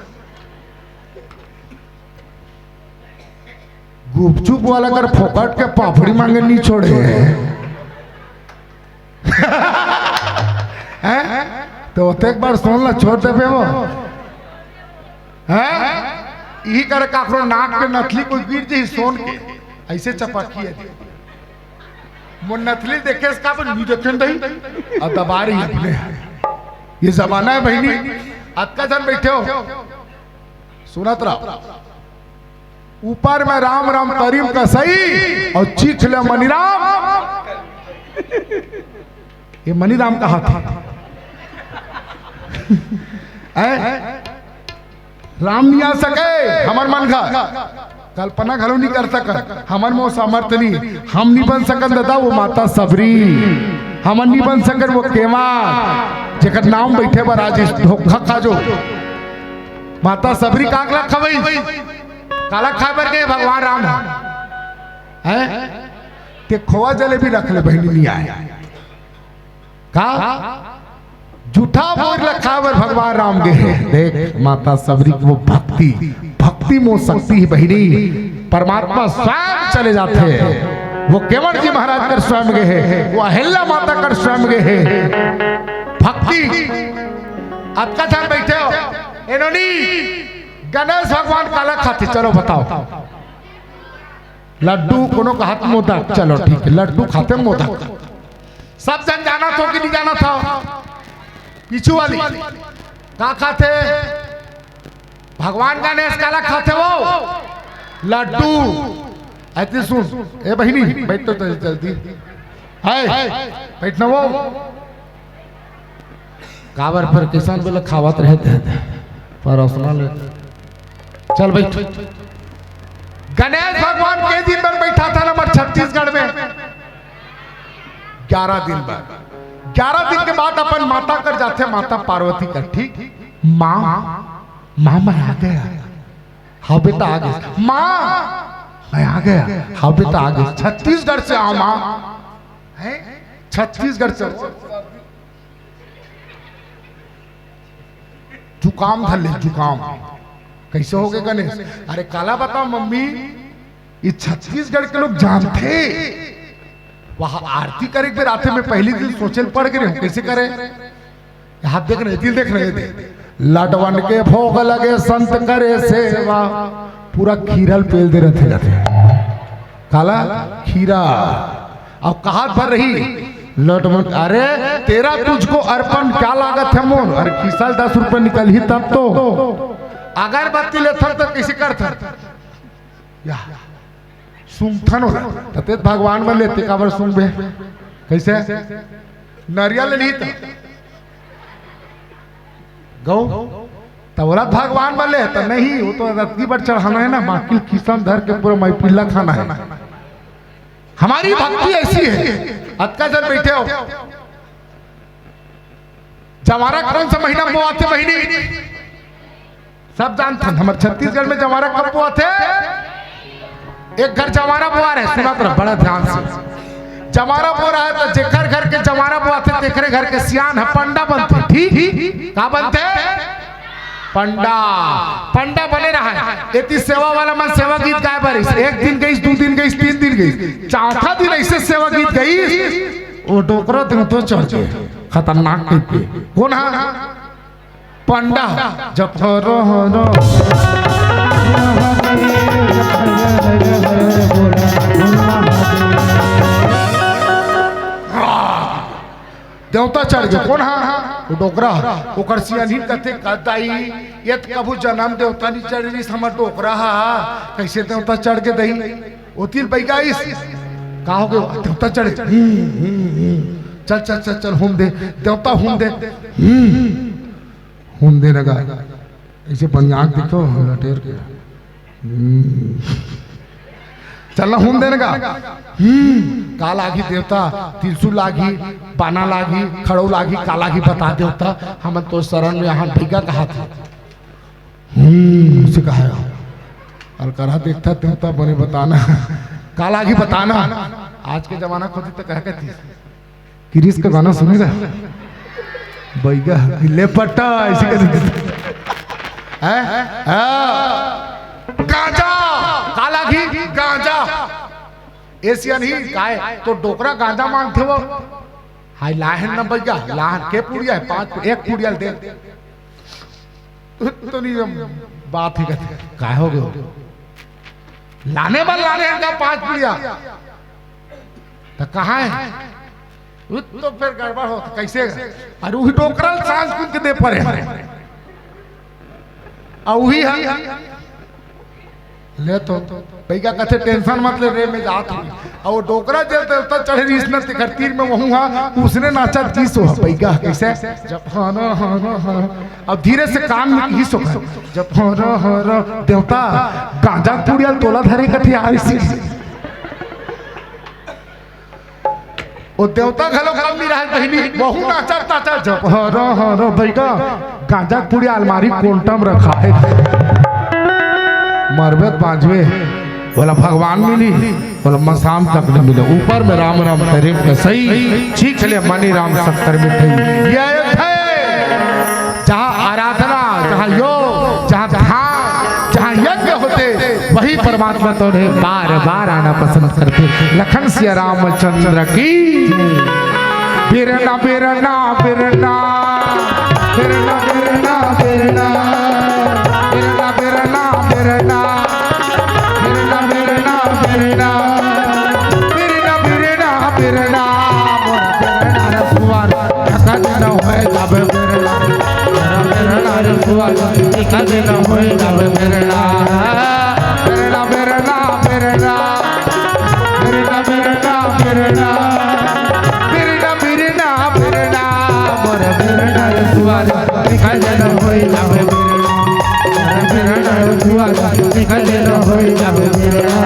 गुपचुप वाला कर फोकट के पापड़ी मांगे नहीं छोड़े। हैं? तो ओतेक बार सोन ला छोड़ देबे वो। हैं? यही कर काकरो नाक के नथली कोई गिर जाही सोन के, ऐसे चपकी है। मोर नथली देखे इसका अपन नहीं देखे नहीं, अब दबा रही है अपने। ये जमाना है बहिनी, अतका जन बैठे हो, सुनत रहो। ऊपर में राम राम करीम का सही और चीख ले मनीराम। ये मनीराम का हाथ है। हैं? राम नहीं आ सके, हमर मन का कल्पना घलो नहीं कर सकन। हमन में वो सामर्थ्य नहीं, हम नहीं बन सकन दादा, वो माता सबरी। हमन नहीं बन सकन वो केवा, जेकर नाम बैठे बर आज इस धोखा खा जो माता सबरी काकला खवई। काला खाए बर गए भगवान राम ह? हैं? ते खोवा जलेबी रख ले बहिनी, नहीं आए। का? जूठा बोर रखा बर भगवान राम गे हे। देख माता सबरी की वो भक्ति, भक्ति मो शक्ति ही बहिनी। परमात्मा स्वयं चले जाते हैं। वो केवट जी महाराज कर स्वयं गे हे, वो अहिल्या माता कर स्वयं गे हे। भक्ति। अतका झन बैठे हो, एनोनी गणेश भगवान काला खाथे, चलो बताओ। लड्डू, कोनो कहत मोदक, चलो ठीक है, लड्डू खाथे मोदक। सब जन जानत हो कि नहीं जानत हो? पीछू वाली का खाथे? भगवान गणेश काला खाथे वो? लड्डू। ऐसे सुन, ए बहिनी, बैठ तो जल्दी। हाय, बैठ ना वो। काबर पर किसान बोले खावत रहे थे, परोसना ले। चल भाई, गणेश भगवान के दिन बर बैठा था ना हमर छत्तीसगढ़ में? ग्यारह दिन बर। ग्यारह दिन के बाद अपन माता कर जाथे, माता पार्वती कर, ठीक? माँ, माँ मैं आ गया। हाँ बेटा आ गया। माँ मैं आ गया। हाँ बेटा आ गया। छत्तीसगढ़ से आओ माँ। हैं? छत्तीसगढ़ से। जुकाम धर ले, जुकाम। कैसे हो गए गणेश? अरे काला बताओ मम्मी, ये छत्तीसगढ़ के लोग जानथे, वहाँ आरती करे के बेर आथे, मैं पहली दिन सोचे ल पड़ गे हूँ, कैसे करे? हाथ देख रहे, दिल देख रहे थे। लटवन के भोग लगे संत करे सेवा, पूरा खीरा ल पेल दे रथे, रथे। काला? खीरा। अब कहात भर रही लटवन, अरे तेरा तुझको अर्पण क्या लागत है मोर? अरे खीसा ल दस रुपये निकलही तब तो। अगरबत्ती लेथन तो किसी करथन या सूंघथन ओला, त तें भगवान बर लेते, काबर सूंघबे? कैसे? नरियल ले ली त गऊ, त ओला भगवान बर ले, त नहीं, वो तो रत्ती बर चढ़ाना है ना, बाकी खीसा म धर के पूरा महफिल ला खाना है। हमारी भक्ति ऐसी है। अतका जन बैठे हो, जवारा कौन सा महीना में बोआथे बहिनी? सब जानथन, हमर छत्तीसगढ़ में जवारा कब बोआथे? एक घर जवारा बोआ रहे, सुनत रह बड़ा ध्यान से। जवारा बो रहा है, त जेकर घर के जवारा बोआथे, तेकरे घर के सियान ह पंडा बनथे। ठीक? का बनथे? पंडा। पंडा बने रहा है। एती सेवा वाला मन सेवा गीत गाए बर आइस। एक दिन गइस, दू दिन गइस, तीन दिन गइस, चौथा दिन ऐसे सेवा गीत गइस, वो डोकरा देवता चढ़ के खतरनाक गीत के। कौन हा? पंडा। जप हर हर। देवता चढ़ गे। कौन हा? वो डोकरा। ओकर सियानिन कथे, "का दाई, ये त कभू जनम देवता नी चढ़ रिहिस, हमर डोकरा हा। कैसे देवता चढ़ गे दाई?" ओती ल बइगा आइस। का हो गे? देवता चढ़े। हम्म, हम्म, हम्म। चल, चल, चल, चल, हूम दे। देवता हूम दे। हम्म। हूम दे लगा। ऐसे बनियाक दिखो, लटेर के। हम्म। चल ना, हूम दे लगा। हम्म। का लागी देवता? त्रिशूल लागी, बाना लागी, खड़ऊ लागी, का लागी बता देवता। हमन तो शरण में यहाँ भीगा कहा था। हम्म, उसे कहा है। अलकरहा देखता देवता बने बताना। का लागी बताना? आज के जमाना खोजी तो कह कहती। किरिस का गाना सुनेगा? बैगा ले पट्टा, ऐसे कर देते। हैं? हाँ। गांजा, का लागी? गांजा। एशियन ही काय? तो डोकरा गांजा मांगथे वो। हाय लाहन न बैगा, लाहन के पुड़िया है, पाँच, एक पुड़िया दे। तो नहीं हम बात ही करते। काय हो गयो? लाने बर लाने हैं का पाँच पुड़िया? तो कहाँ है? वो तो फिर गड़बड़ हो, तो कैसे? और वही डोकरा ल सांस कुन के दे पड़े। और वही है। ले तो, बैगा कथे, "Tension मत ले रे, मैं जात हूँ।" और वो डोकरा जे देवता चढ़े रहिस न, तेकर तीर में वहूँ हा, उसने नाचा तीस हो, बैगा कैसे? जब हर हर हर। अब धीरे से कान में किहिस हो, जब हर हर देवता गांजा पुड़िया ल तोला धरे कथे आइस। वो देवता घलो कम नहीं रहा बहिनी, वहू नाचा ताचा जब हर हर बैगा गांजा पुड़िया अलमारी कोंटा म रखा है। मरबे त बांचबे, बोला भगवान मिली, बोला मसाम तक नहीं मिले। ऊपर में राम राम करे कसई, छींक ले मनी राम शक्कर मिठाई। ये है जहाँ आराधना, जहाँ योग, जहाँ ध्यान, जहाँ यज्ञ होते, वही परमात्मा तो उन्हें बार बार आना पसंद करते। लखन सिया रामचंद्र की। बिरना बिरना बिरना, बिरना बिरना बिरना, बिरना बिरना बिरना, बिरना बिरना बिरना, बिरना बिरना बिरना, मोर बिरना रसुआ। एक दिन होए जब बिरना, बिरना रसुआ, एक दिन होए जब बिरना, बिरना, बिरना, बिरना, बिरना, बिरना, बिरना, बिरना, बिरना, बिरना, मोर बिरना रसुआ, एक दिन होए जब बिरना, मोर बिरना रसुआ, एक दिन होए जब बिरना।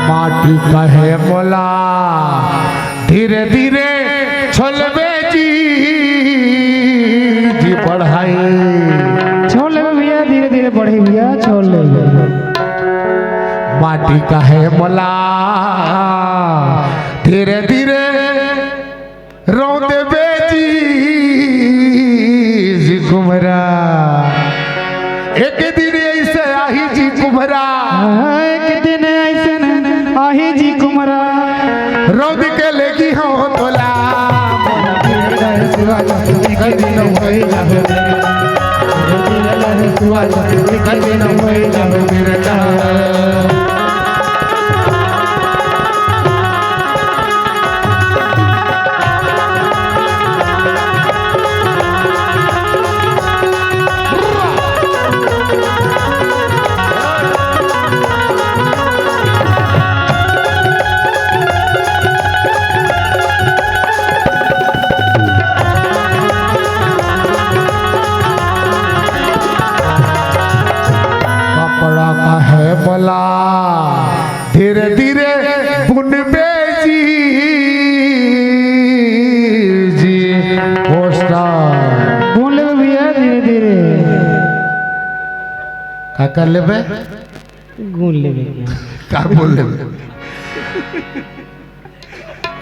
माटी कहे मोला धीरे धीरे छोलबे जी, जी बढ़ाई। छोलबे भैया, धीरे धीरे बढ़ी भैया, छोलबे। माटी का है मला, धीरे धीरे रौंदबे जी, जी कुमरा। एक दिन ऐसे आही जी कुमरा। हाँ, एक दिन ऐसे आही जी कुमरा। रौंद के लेगी हो तोला। एक दिन होई जाबे, एक दिन होई जाबे मेरा। कपड़ा का है मला, धीरे धीरे बुनबे जी, जी पोस्टर। बुन लेबे भैया धीरे धीरे। का कर लेबे? गुन लेबे भैया। का बोल लेबे?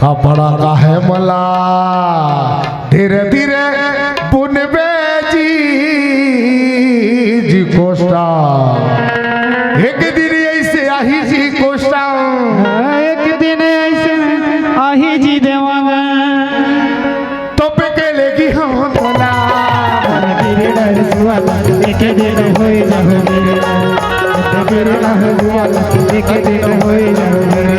कपड़ा का है मला, धीरे धीरे बुनबे जी, जी कोस्टा। एक दिन ऐसे आही जी कोस्टा। हाँ, एक दिन ऐसे आही जी देवांगन। तोप के लेगी हम तोला। एक दिन होई जाहू मेरे। एक दिन होई जाहू मेरे।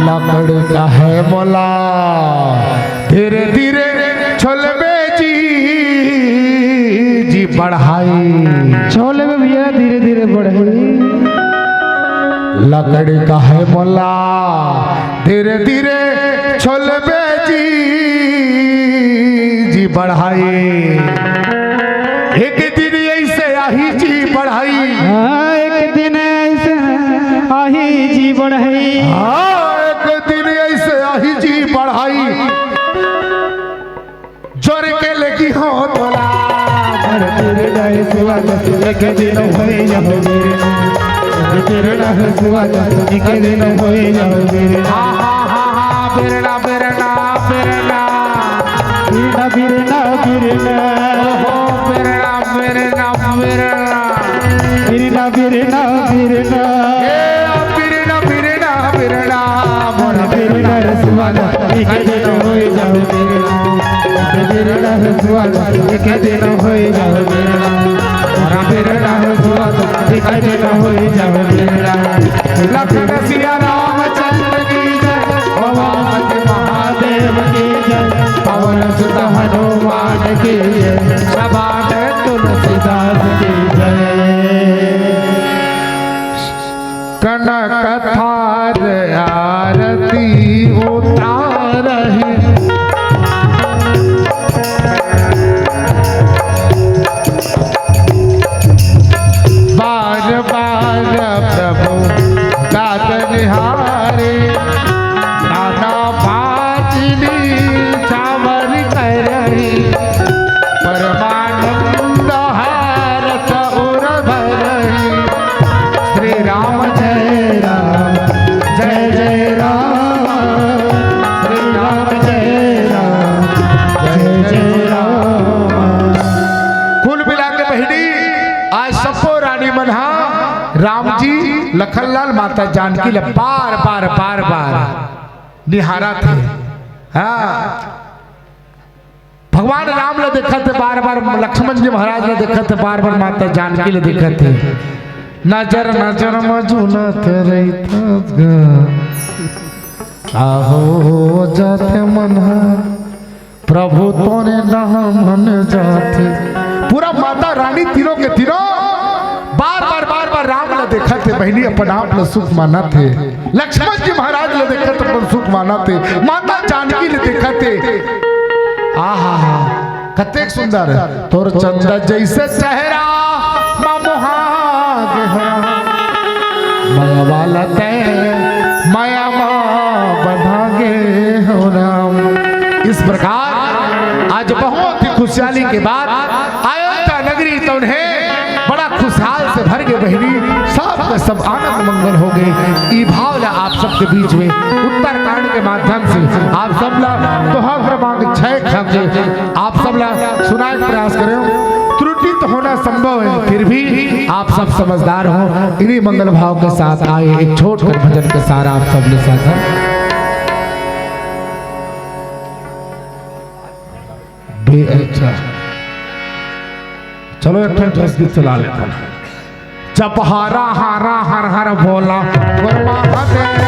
लकड़ी का है मोला, धीरे धीरे छोलबे जी, जी बढ़ाई। छोलबे भैया, धीरे धीरे बढ़ाई। लकड़ी का है मोला, धीरे धीरे छोलबे जी, जी बढ़ाई। एक दिन ऐसे आही जी बढ़ाई। हाँ, एक दिन ऐसे आही जी बढ़ाई। हाँ, एक दिन ऐसे आही जी बढ़ाई। जोर के लेगी हो तोला। अरे तेरे दाए सुआ, एक दिन होई जाओ मेरे। अरे तेरे दाए सुआ, एक दिन होई जाओ मेरे। हा, हा, हा, हा, बिरना, बिरना, बिरना। बिरना, बिरना, बिरना। ओहो, बिरना, बिरना, बिरना। बिरना, बिरना, बिरना। ए, बिरना, बिरना, बिरना। मोर बिरना रे सुआ, एक दिन होई जाओ मेरे। मोर बिरना रे सुआ, एक दिन होई जाओ मेरे। मोर बिरना रे सुआ, एक दिन होई जाओ मेरे। लखन सिया रामचंद्र की जय, भगवान महादेव की जय, पवन सुत हनुमान की जय, सभा में तुलसीदास की जय। कनक थार आरती उतारहि। बार बार प्रभु दात निहारे, नाना भांति नीचावर करहि। परमानंद हारत उर भरहि। श्री राम जय राम, जय जय राम। श्री राम जय राम, जय जय राम। कुल मिला के बहिनी, आज सबो रानी मन हा राम जी, लखन लाल, माता जानकी ल बार बार, बार बार निहारत हे। हाँ, भगवान राम ल देखत हे बार बार, लक्ष्मण जी महाराज ल देखत हे बार बार, माता जानकी ल देखत हे। नजर नजर म झूलत रहिथस ग, आहो जात मन ह। प्रभु तोरे नाम मन जाथे। पूरा माता रानी तीनों के तीनों बार बार बार बार राम ला देखत हे, बहिनी अपन आप ला सुख मानत हे, लक्ष्मण जी महाराज ला देखत अपन सुख मानत हे, माता जानकी ला देखत हे। आहा हा, कतेक सुंदर तोर चंदा जैसे चेहरा, मा मोहा गे हो राम। माया वाला तै, माया मा बंधा गे हो राम। इस प्रकार आज बहुत ही खुशहाली के बाद अयोध्या नगरी तो उन्हें बड़ा खुशहाल से भर के बहिनी, सब का सब आनंद मंगल हो गए। ई भाव ला आप सबके बीच में उत्तरकांड के माध्यम से आप सब ला दोहा क्रमांक छह खाके आप सब ला सुनाए के प्रयास करे। त्रुटि तो होना संभव है, फिर भी आप सब समझदार हो। इन्हीं मंगल भाव के साथ आए एक छोट कर भजन के साथ आप सब ले साथ बे-, अच्छा, चलो एक ठन रस गीत चला लेथन। जब हरा हरा हर हर बोला, गुर महादेव।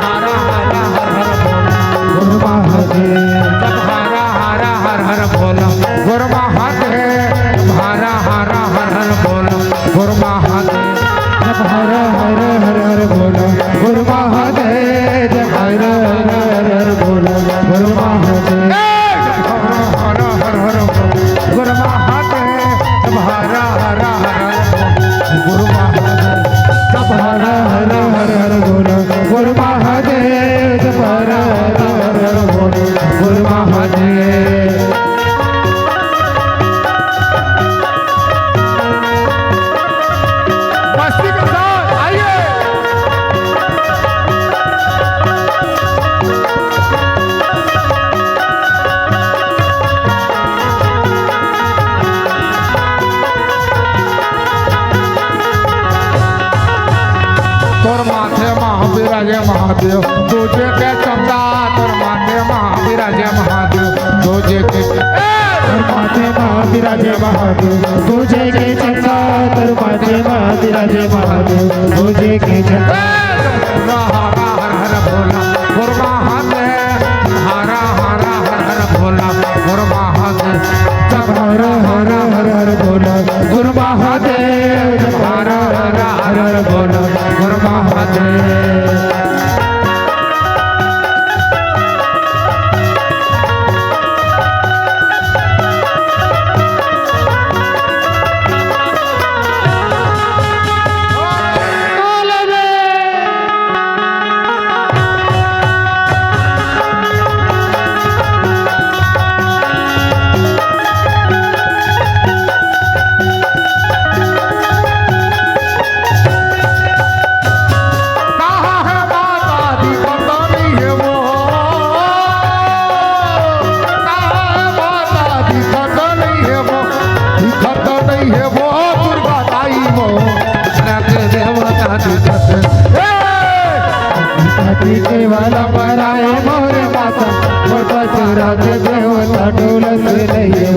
हरा हरा हर हर बोला, गुर महादेव। जब हरा हरा हर हर बोला, गुर महादेव। हरा हरा हर हर बोला, गुर महादेव। जब हरा हरा हर हर बोला, गुर महादेव। जब हरा हरा हर हर बोला, गुर महादेव। हरा हरा हर हर बोला, गुर महादेव। जब हरा हरा हर हर बोला, गुर महादेव। जब हरा हरा हर हर बोला, गुर महादेव। जब हरा हरा हर हर बोला, गुर महादेव। मस्ती के साथ आइए। तोर माथे मा विराजे महादेव, दूजे के चंदा। तोर माथे मा विराजे महादेव, दूजे के, ए! तोर माथे मा विराजे महादेव, दूजे के चंदा। तोर माथे मा विराजे महादेव, दूजे के चंदा। ए! हरा हरा हर हर भोला, गुर महादेव। हरा हरा हर हर भोला, गुर महादेव। जब हरा हरा हर हर भोला, गुर महादेव। जब हरा हरा हर हर भोला, गुर महादेव। कहाँ है माता, दिखत नहीं है वो। कहाँ है माता, दिखत नहीं है वो। दिखत नहीं है वो, दुर्गा दाई वो। रख देवता दिखत। ए! पति के वाला मराए मोरे माता, मोर पसरा के देवता डोलत नहीं है।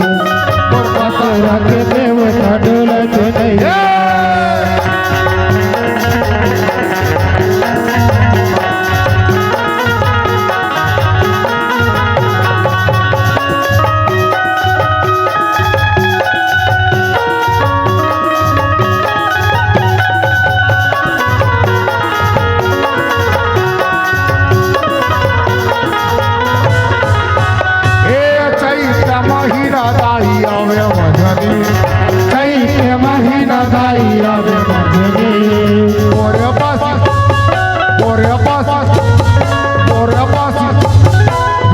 मोर पसरा के देवता डोलत नहीं है। ए चैत महीना दाई आवे मझनी। चैत महीना दाई आवे मझनी। मोरे पास, मोरे पास, मोरे पास,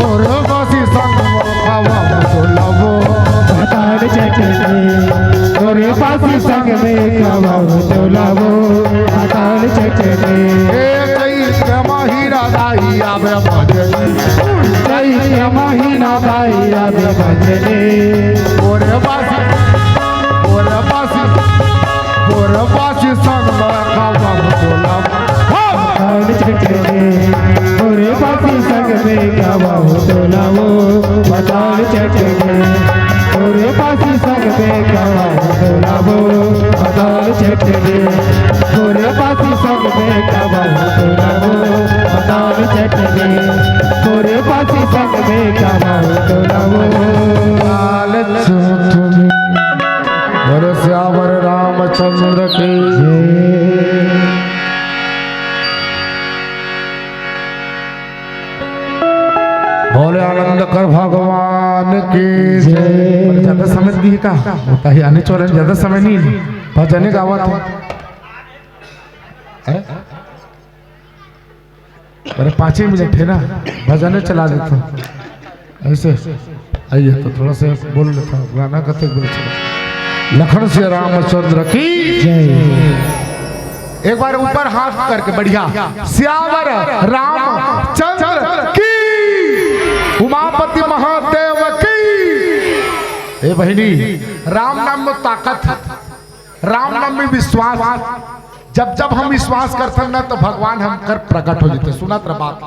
मोरे पास संग में खावा बोलावो। भतार चटनी। मोरे पास संग में खावा बोलावो। भतार चटनी। ए चैत महीना दाई आवे मझनी। चैत महीना दाई आवे मझनी। मोरे पास, मोरे पास, मोरे पास संग में खावा बोला। हाँ। भतार चटनी। मोरे पास संग में खावा बोलावो। भतार चटनी। मोरे पास संग में खावा बोलावो। भतार चटनी। मोरे पास संग में खावा बोलावो। भतार चटनी। मोरे पास पग में कमल तुलवो। लाल चुनचुन। बोलो सियावर रामचंद्र की। बोले आनंद कर भगवान की। जय। ज्यादा समय दिए का होता है, आने चोरन ज्यादा समय नहीं, भजने गावत है। हैं? अरे, पाँच ही मिनट है ना, भजन चला देता हूँ। ऐसे आइए तो थोड़ा सा बोल लेता हूँ, गाना कथे बोल चला। लखन से रामचंद्र की जय। एक बार ऊपर हाथ करके बढ़िया, सियावर रामचंद्र की, उमापति महादेव की। ए बहिनी, राम नाम में ताकत है, राम नाम में विश्वास। जब जब हम विश्वास करथन ना, तो भगवान हम कर प्रकट हो जाते। सुनत रह बात,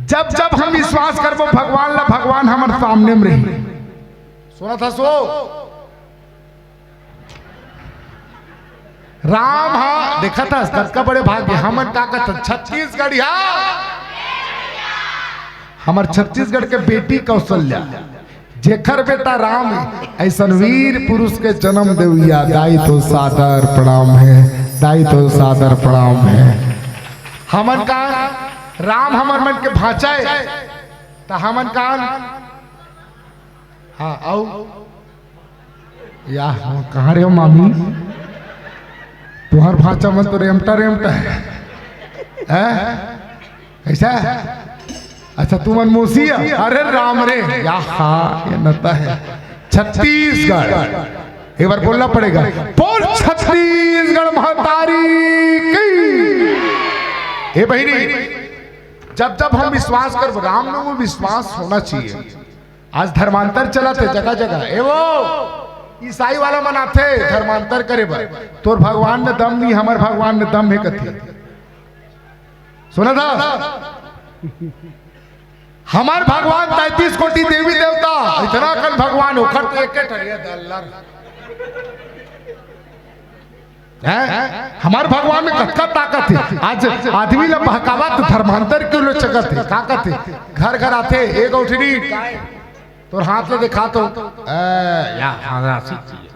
जब जब हम विश्वास करबो भगवान ला, भगवान हमर सामने में रही। सुनत हस वो? राम हा, देखा था, कतका बड़े भाग्य। हमन का कहत, छत्तीसगढ़िया, हमर छत्तीसगढ़ के बेटी कौशल्या, जेखर बेटा राम, ऐसन वीर पुरुष के जन्म देवइया, दाई तो सादर प्रणाम है, दाई तो सादर प्रणाम है। हमन का राम हमर मन के भांचा है, त हमन का, हाँ, अउ या, कहाँ रे हो मामी? तुहर भांचा मन तो रेमटा रेमटा है। हैं? कैसा? अच्छा, तुमन मौसी है? अरे राम रे, या हा, ये नता है। छत्तीसगढ़। एक बार बोलना पड़ेगा, बोल छत्तीसगढ़ महतारी की। हे बहिनी, जब जब हम विश्वास करबो, राम में वो विश्वास होना चाहिए। आज धर्मांतर चलत हे जगह जगह। ए वो ईसाई वाला मन आथे धर्मांतर करे बर, तोर भगवान में दम नहीं, हमर भगवान में दम हे कथे। सुना था? हमर भगवान तैंतीस कोटि देवी देवता, इतना कन भगवान, ओखर तो एके ठन, ये दल्लर। हैं? हमर भगवान में कतका ताकत हे। आज आदमी ला बहकावत धर्मांतर के ले चलत हे, का कथे? घर घर आथे, ए गौठनी, तोर हाथ ला देखा तो, ए, या, हाँ, राशि चाहिए।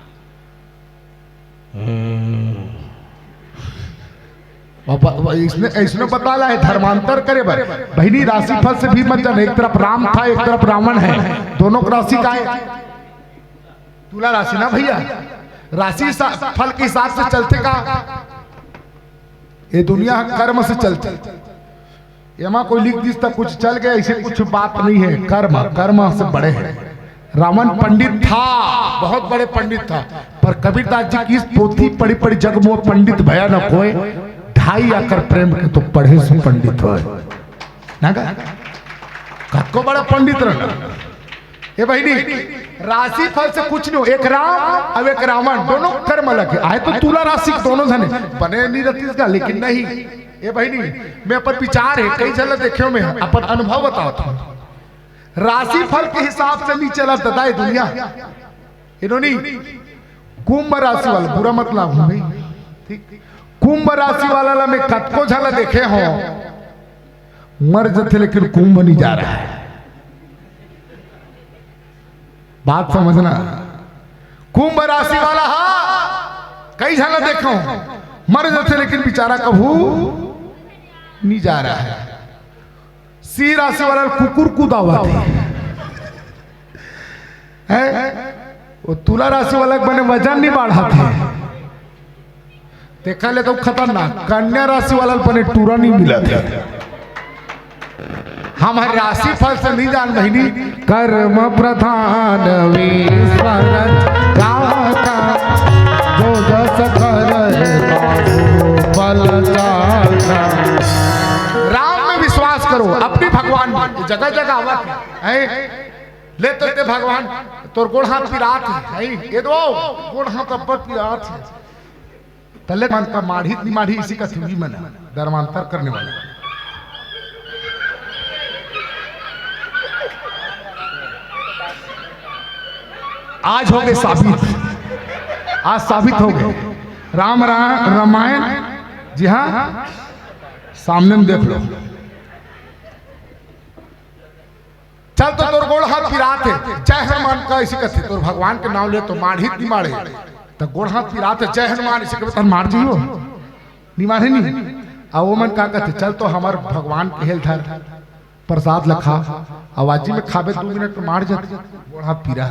हम्म। बाबा, बाबा, इसने, इसने बता ला है धर्मांतर करे बर। बहिनी, राशिफल से भी मत जान, एक तरफ राम था, एक तरफ रावण है, दोनों की राशि का है? तुला राशि ना भैया, राशि सा-, फल के हिसाब से चलथे का? ये दुनिया ह कर्म से चलथे। एमा कोई लिख दिस त कुछ चल गया, ऐसे कुछ बात नहीं है। कर्म, कर्म से बड़े है। रावण पंडित था, बहुत बड़े पंडित था, पर कबीरदास जी की इस पोथी पढ़ी पढ़ी जग मोर पंडित भया न कोय, ढाई आकर प्रेम के तो पढ़े से पंडित होय। ना का? कतको बड़ा पंडित रहना। ए बहिनी, राशि फल से कुछ नहीं हो। एक राम अउ एक रावण, दोनों कर्म अलग है। आय तो तुला राशि के दोनों झने बने नहीं रहती इसका, लेकिन नहीं। ए बहिनी, मैं अपन विचार है, कई झन ला देखे हो, मैं अपन अनुभव बतावत हूँ। राशि फल के हिसाब से नहीं चला दादा ये दुनिया। इन्होंने कुंभ राशि वाला, बुरा मत लाभ भाई, ठीक, कुंभ राशि वाला ला मैं कतको झन ला देखे हो, मर जथे लेकिन कुंभ नहीं जा रहा है। बात समझना, कुंभ राशि वाला हा, कई झन ला देखो, मर जथे लेकिन बेचारा कभू नहीं जा रहा है। सिंह राशि वाला कुकुर कूदावत है, हैं? वो तुला राशि वाला के बने वजन नहीं बढ़ात है। देखा ले तो खतरनाक, कन्या राशि वाला बने टूरा नहीं मिला था। हम हर राशि फल से नहीं जान बहिनी। कर्म प्रधान विश्व रचयिता, जो जस करे ताहू फल चाखा। राम में विश्वास करो, अपनी भगवान में, जगह जगह आवत है। ले तो ते भगवान, तोर गोड़ हाथ पिरात है, है? ये दो गोड़ हाथ अब्बड़ पिरात है। तले मन का माढ़ी नी माढ़ी इसी का थुगी मन, धर्मांतर करने वाला। आज हो गए साबित, आज साबित हो गए। राम रा-, रामायण, जी हाँ, सामने में देख लो। चल तो तोर गोड़ हाथ पिरात हे, जय हनुमान का अइसे कथे, तोर भगवान के नाम ले तो माढ़ी नहीं माढ़े, त गोड़ हाथ पिरात हे, जय हनुमान अइसे कथे, तहन माढ़ जइहो, नहीं माढ़े नहीं। अब वो मन का कथे, चल तो हमर भगवान के हेल धर, प्रसाद ल खा, अउ आजी में खाबे दू मिनट में माढ़ जाथे, गोड़ हाथ पिरा।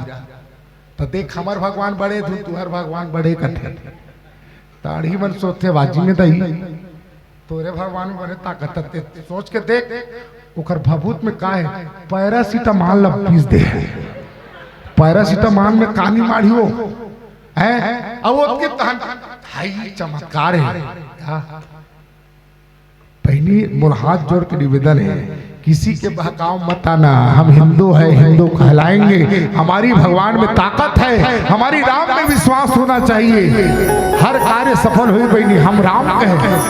त देख, हमर भगवान बड़े धुन, तुहर भगवान बड़े कथे। त अड़ही मन सोचथे, बाजी में दही, तोरे भगवान में बड़े ताकत हे। ते सोच के देख, ओकर भभूत में का हे? पैरासिटामॉल ल पीस दे। पैरासिटामॉल में कानी माढ़ी हो, हैं? अब ओतके तहन, हाय, चमत्कार हे। हाँ। बहिनी, मोर हाथ जोड़ के निवेदन हे, किसी के बहकाव मत आना। हम हिंदू हैं, हिंदू कहलाएंगे। हमारी भगवान में ताकत है, हमारी राम में विश्वास होना चाहिए। हर कार्य सफल होई बहिनी, हम राम के हैं।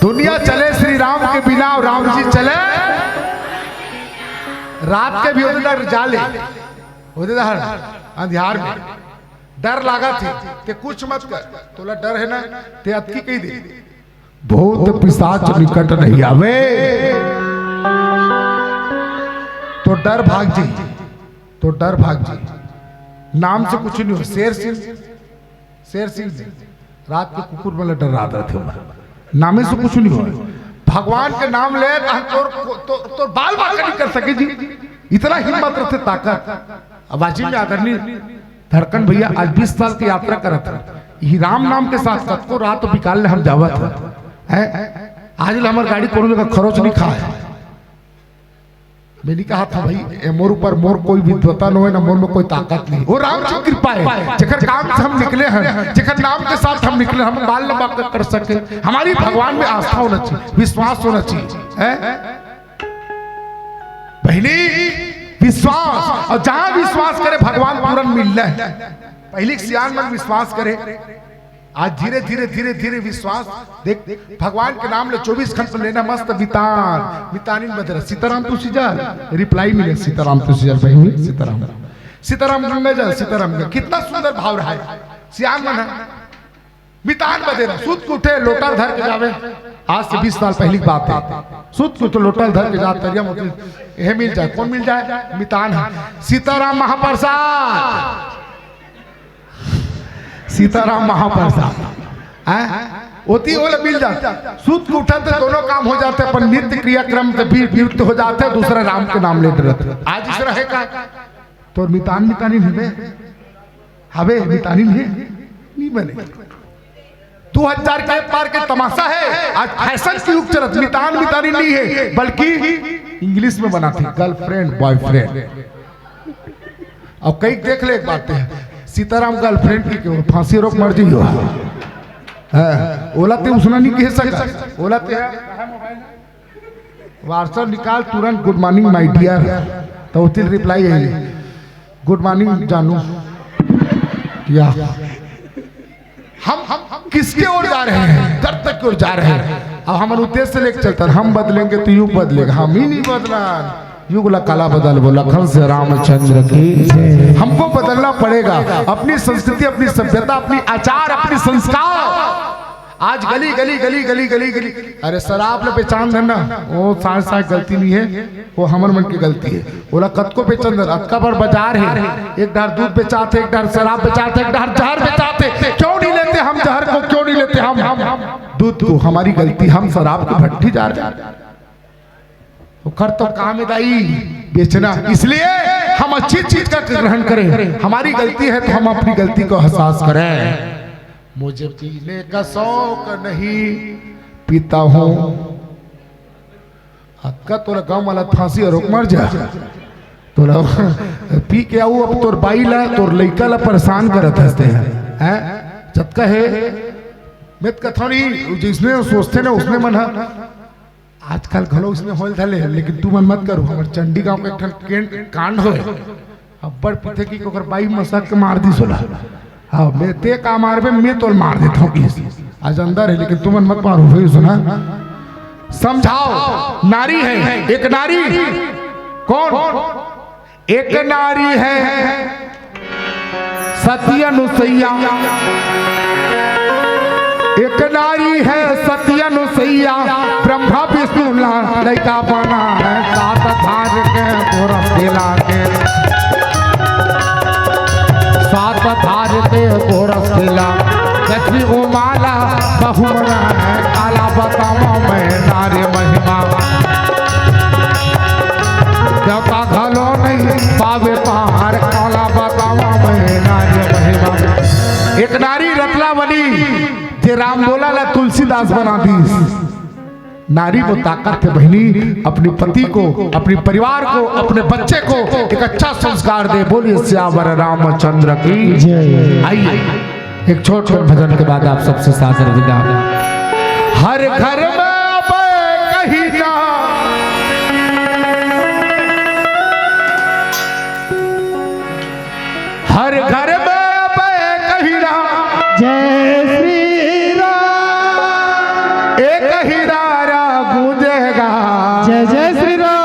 दुनिया चले श्री राम के बिना, अउ राम जी चले रात के भी, ओदे डर जाले, ओदे डर अंधियार में डर लागत हे, ते कुछ मत कर, तोला डर हे ना, ते अतकी कही दे, भूत पिशाच निकट नहीं आवे। तो डर भाग जी, तो डर भाग जी। नाम से कुछ नहीं हो। शेर सिंह, शेर सिंह जी, रात के कुकुर मन ल डरात रथे, नामे से कुछ नहीं हो। भगवान के नाम ले, तोर, तो, तोर बाल बांका नहीं कर सके जी। इतना हिम्मत रथे, ताकत। अब बाजी में आदरणीय धड़कन भैया आज बीस साल की यात्रा करत हे, इही राम नाम के साथ कतको रात बिकाल ले हम जावत हे, हैं? आज ले हमर गाड़ी कोनो जगह खरोच नहीं खाए। मैं नहीं कहा था भाई, ए मोर ऊपर मोर कोई विद्वता नोहे, ना मोर में कोई ताकत नहीं। वो राम जी कृपा हे, जेकर काम से हम निकले हैं, जेकर नाम के साथ हम निकले, हम बाल लंबा कर सके। हमारी भगवान में आस्था होना चाहिए, विश्वास होना चाहिए, हैं? बहिनी, विश्वास, अउ जहां विश्वास करे भगवान तुरंत मिल ले। पहिली के सियान मन विश्वास करे, आज धीरे धीरे धीरे धीरे विश्वास। देख, भगवान के नाम ले चौबीस घंटा लेना मस्त। मितान, मितानिन बदे रहा, सीताराम तुलसी जल, रिप्लाई मिले, सीताराम तुलसी जल बहिनी, सीताराम, सीताराम गंगा जल, सीताराम गंगा। कितना सुंदर भाव रहा हे सियान मन हे। मितान बदे रहा, सुत के उठे, लोटा धर के जावे। आज से बीस साल पहिली के बात हे। सुत के उठे, लोटा धर के जात, तरिया में उठे, यह मिल जाए, कौन मिल जाए? मितान हे। सीताराम महाप्रसाद, सीताराम महाप्रसाद, हैं? ओती ओला मिल जात। सुत के उठत हे, दोनों काम हो जाथे, अपन नित्य क्रियाक्रम से भी निवृत्त हो जाथे, दूसरा राम के नाम लेत रहिथे। आज अइसे रहे का? तोर मितान, मितानिन हवे, हवे, मितानिन हे, नहीं बने। दू हजार के पार के तमाशा हे, आज फैशन के युग चलत, मितान, मितानिन नहीं हे, बल्कि इंग्लिश में बनाथे, girlfriend, boyfriend। अब कई देख ले एक बात हे, सीताराम girlfriend की क्यों फांसी रोक मर जइहो। हाँ, ओला ते उसना नहीं कह सका, ओला ते WhatsApp निकाल तुरंत, "Good morning my dear", तो उतिल रिप्लाई हे, "Good morning जानू।" या हम, हम, हम किसके ओर जा रहे हैं? गर्त के ओर जा रहे हैं। अब हमन उद्देश्य लेके चलत हन, हम बदलेंगे तो युग बदलेगा, हम ही नहीं बदलन। युग ला काला बदलबो, लखन से रामचंद्र की। हमको बदलना पड़ेगा, अपनी संस्कृति, अपनी सभ्यता, अपनी आचार, अपनी संस्कार। आज गली गली गली गली गली गली, अरे शराब ल बेचान धर ना, वो साँच साँच गलती नहीं हे, वो हमर मन के गलती हे। ओला कतको बेचन धर, अतका बड़ बाजार हे, एक डहर दूध बेचात हे, एक डहर शराब बेचात हे, एक डहर जहर बेचात हे। क्यों नहीं लेते हम जहर को, क्यों नहीं लेते हम, हम दूध को? हमारी गलती, हम शराब की भट्टी जा रहे हैं। ओकर तो काम हे दाई बेचना, इसलिए हम अच्छी चीज का ग्रहण करें। हमारी गलती है तो हम अपनी गलती को एहसास करें। मुझे पीने का शौक नहीं, पीता हूँ। अतका तोला गाँव वाला फांसी रोक मर जा, तोला पी के आऊ, अब तोर बाई ला, तोर लइका ला परेशान करत हस ते, हैं? जतका हे, मैं त कथौं नहीं, जइसने सोचथे ना, उसने मन ह आजकल घलो उसने होल धले हे, लेकिन तुमन मत करो। हमर चंडीगढ़ के एक ठन केंड, कांड होय, अब्बड़ पीथे कि ओकर बाई मसक के मार दिस ओला। हाँ, मैं ते का मारबे, मैं तोल मार देथौं कि। आज अंदर हे, लेकिन तुमन मत मारो, भाई सुना। समझाओ, नारी है, एक नारी। कौन? एक नारी है सती अनुसैया, एक नारी है सती अनुसैया, ब्रह्मा विष्णु ला लइका बना है, सात धार के गोरख के लाल काला बतावा मैं नारी महिमा, देवता घलो नहीं पावे पार। काला बतावा मैं नारी महिमा। एक नारी रतलावली, जे रामबोला ला तुलसीदास बना दीस। नारी वो ताकत है बहिनी, अपने पति को, अपने परिवार को, अपने बच्चे को एक अच्छा संस्कार दे। बोलिए सियावर रामचंद्र की जय। आइए, एक छोट छोट भजन के बाद आप सबसे सादर विदा। हर घर में अब कही ना, हर घर में अब कही ना, जय श्री राम। एक ही नारा गूंजेगा। जय जय श्री राम।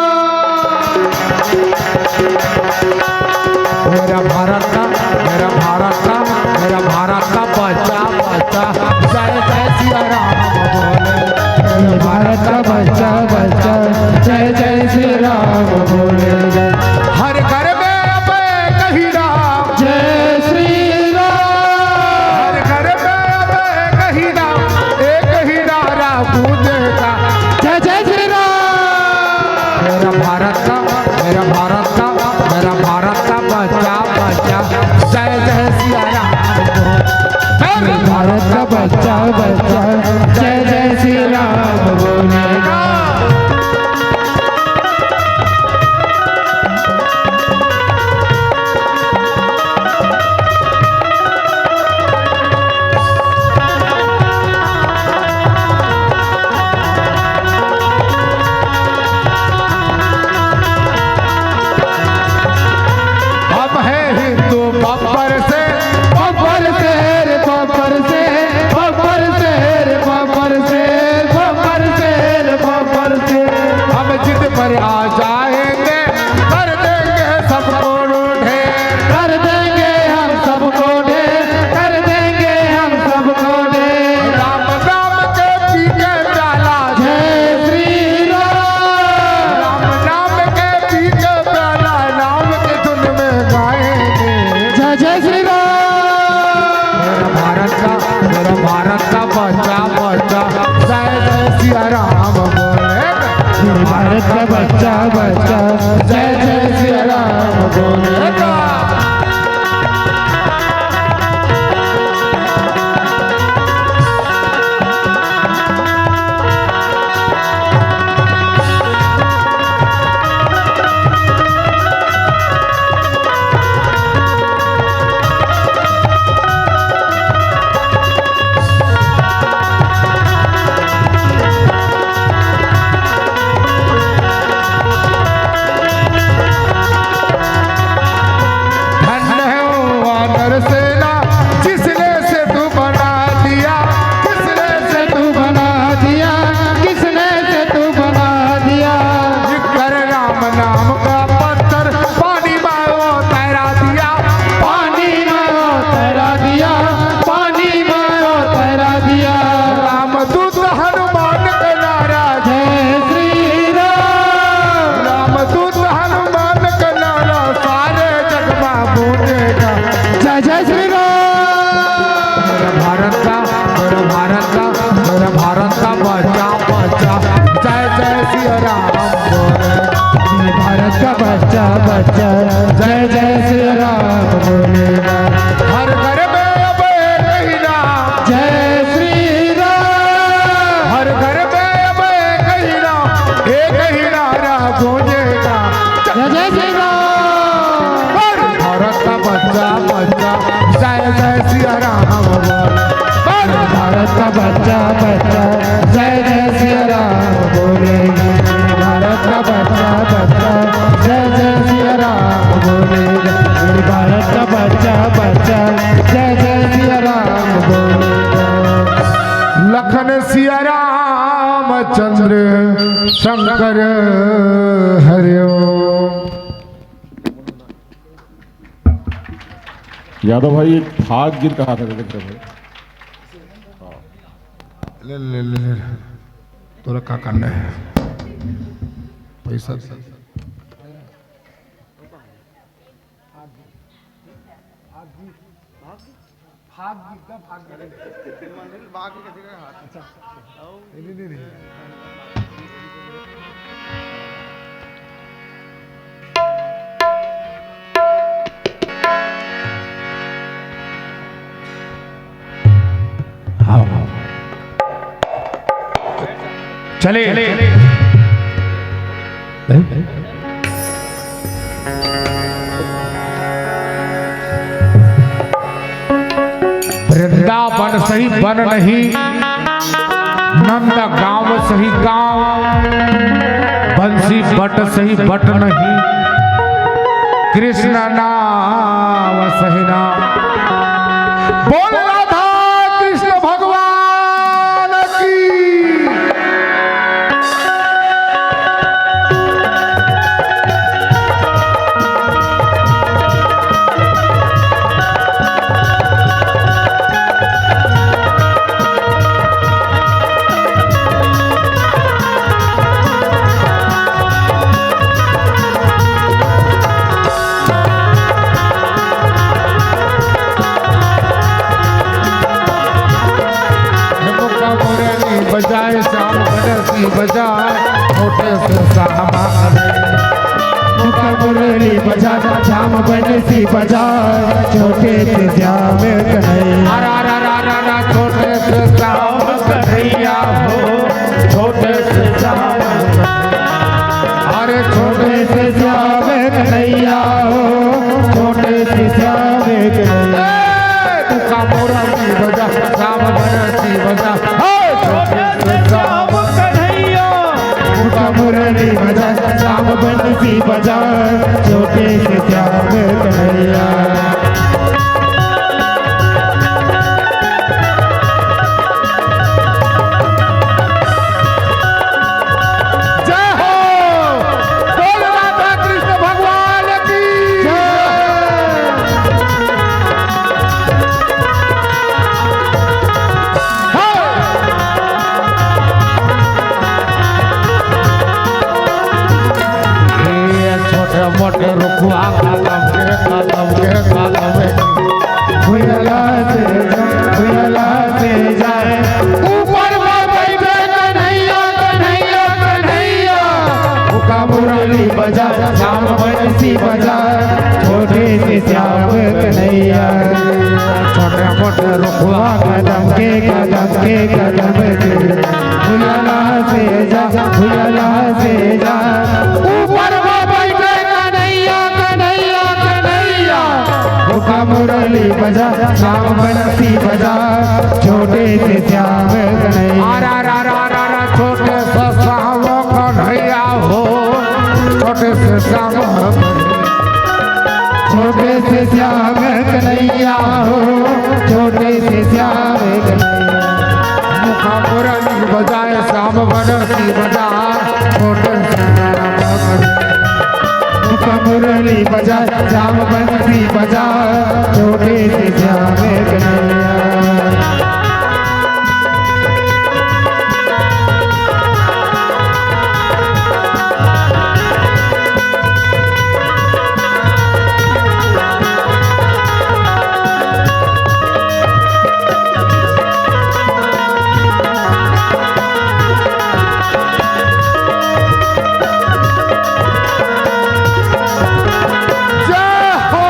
मेरा भारत का, मेरा भारत का, मेरा भारत का बच्चा, बच्चा, जय जय सिया राम बोले। मेरा भारत का बच्चा, बच्चा, जय जय श्री राम बोले। हर घर में अब कही राम। जय श्री राम। हर घर में अब कही राम, एक ही नारा गूंजेगा। जय जय श्री राम। मेरा भारत का, मेरा भारत का, मेरा भारत का बच्चा, बच्चा, जय जय सिया राम बोल। मेरा भारत का बच्चा, बच्चा, जय जय श्री राम बोलेगा। हम हैं हिंदू बब्बर से, बब्बर से, बब्बर से, बब्बर से, बब्बर से, बब्बर से, बब्बर से। हम जिद पर आ जाएंगे, कर देंगे सबको ढेर। कर देंगे हम सबको ढेर, कर देंगे हम सबको ढेर। राम नाम के पी के प्याला। जय श्री राम। राम नाम के पी के प्याला, राम के धुन में गाएंगे। जय जय श्री राम। मेरा भारत का, मेरा भारत का बच्चा, बच्चा, जय जय सिया राम बोलेगा। मेरे भारत का बच्चा, बच्चा, जय जय सिया राम बोलेगा। धन्य है वो वानर सेना, जिसने सेतु बना दिया, जिसने सेतु बना दिया, किसने सेतु बना दिया। कर राम नाम का पत्थर पानी में वो तैरा दिया, पानी में वो तैरा दिया, पानी में वो तैरा दिया। रामदूत हनुमान के नारा। जय श्री राम। रामदूत हनुमान के नारा सारे जग में गूंजेगा। जय जय श्री राम। मेरा भारत का, मेरा भारत का, मेरा भारत का बच्चा, बच्चा, जय जय सिया राम बोले। मेरे भारत का बच्चा, बच्चा, जय जय श्री राम बोलेगा। हर घर में अब एक ही नाम। जय श्री राम। हर घर में अब एक ही नाम, एक ही नारा गूंजेगा। जय जय श्री राम। हर भारत का बच्चा, बच्चा, जय जय सिया राम बोले। भारत का बच्चा, बच्चा, जय जय सिया राम बोले। भारत का बच्चा, बच्चा, जय जय सिया राम बोले। भारत का बच्चा, बच्चा, जय जय सिया राम बोले। लखन सिया राम चंद्र शंकर हरिओम। यादव भाई, एक फाग गीत कहा था, देख रहे भाई। ले, ले, ले, ले। तोरा का करना है? पैसा दे। भाग गई, एकदम भाग गई। मंदिर भाग के किसी का हाथ। अच्छा, अच्छा। नहीं, नहीं, नहीं। हाँ, हाँ। चले। वृंदावन सही वन नहीं, नंद गांव सही गांव, बंसी बट सही बट नहीं, कृष्ण नाम सही नाम। बोल राधा कृष्ण भगवान की। मुक्का मुरली बजाए, श्याम बंसी बजाए, छोटे से श्याम। मुक्का मुरली बजा, श्याम बंसी बजा, छोटे से श्याम कन्हैया। अरे, अरे, अरे, अरे, अरे, छोटे से श्याम कन्हैया हो, छोटे से श्याम। अरे, छोटे से श्याम कन्हैया हो, छोटे से श्याम कन्हैया। मुक्का मुरली बजा, श्याम बंसी बजा। हे! छोटे से श्याम कन्हैया। मुक्का मुरली बजा, श्याम बंसी बजा, छोटे से श्याम कन्हैया। जय हो, बोल राधा कृष्ण भगवान की जय। हे! ये छोटे मोटे रुखवा कदम के, कदम के, कदम के। भुइयां से जाए, भुइयां से जाए। ऊपर में बैठे कन्हैया, कन्हैया, कन्हैया। मुक्का मुरली बजा, श्याम बंसी बजा, छोटे से श्याम कन्हैया। छोटे मोटे रुखवा कदम के, कदम के, कदम के। भुइयां से जा, भुइयां से जा। ऊपर में बैठे कन्हैया, कन्हैया, कन्हैया। मुक्का मुरली बजा, श्याम बंसी बजा, छोटे से श्याम कन्हैया। अरे, अरे, अरे, अरे, अरे, छोटे से श्याम कन्हैया हो, छोटे से श्याम। छोटे से श्याम कन्हैया हो, छोटे से श्याम कन्हैया। मुक्का मुरली बजाए, श्याम बंसी बजा, छोटे से श्याम कन्हैया। मुक्का मुरली बजाए, श्याम बंसी बजा, छोटे से श्याम कन्हैया। जय हो।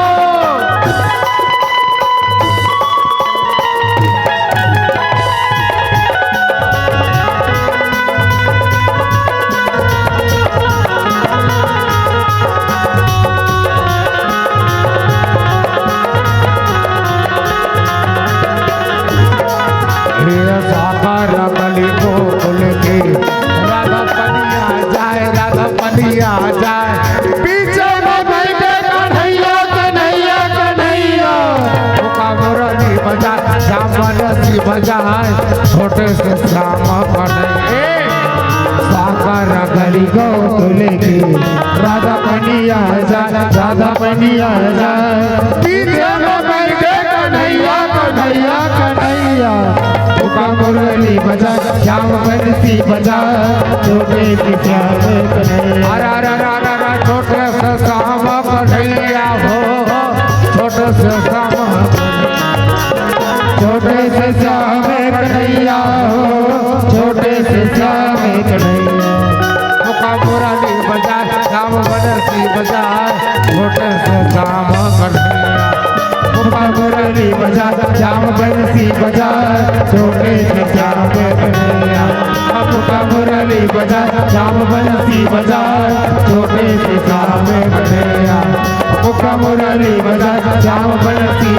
हे सागर कली गोकुल के, राधा पनिया जाए, राधा पनिया जाए। पीछे में बैठे कन्हैया, कन्हैया, कन्हैया। मुक्का मुरली बजा, श्याम बंसी बजाए, छोटे से श्याम कन्हैया। सागर कली गोकुल के, राधा पनिया जाए, राधा पनिया जाए। पीछे में बैठे कन्हैया, कन्हैया, कन्हैया। मुक्का मुरली बजा, श्याम बंसी बजा, छोटे से श्याम कन्हैया। अरे, अरे, अरे, अरे, अरे, छोटे से श्याम कन्हैया हो, छोटे से श्याम। छोटे से श्याम कन्हैया, मुक्का मुरली बजा, श्याम बंसी बजा। छोटे से श्याम कन्हैया, मुक्का मुरली बजा, श्याम बंसी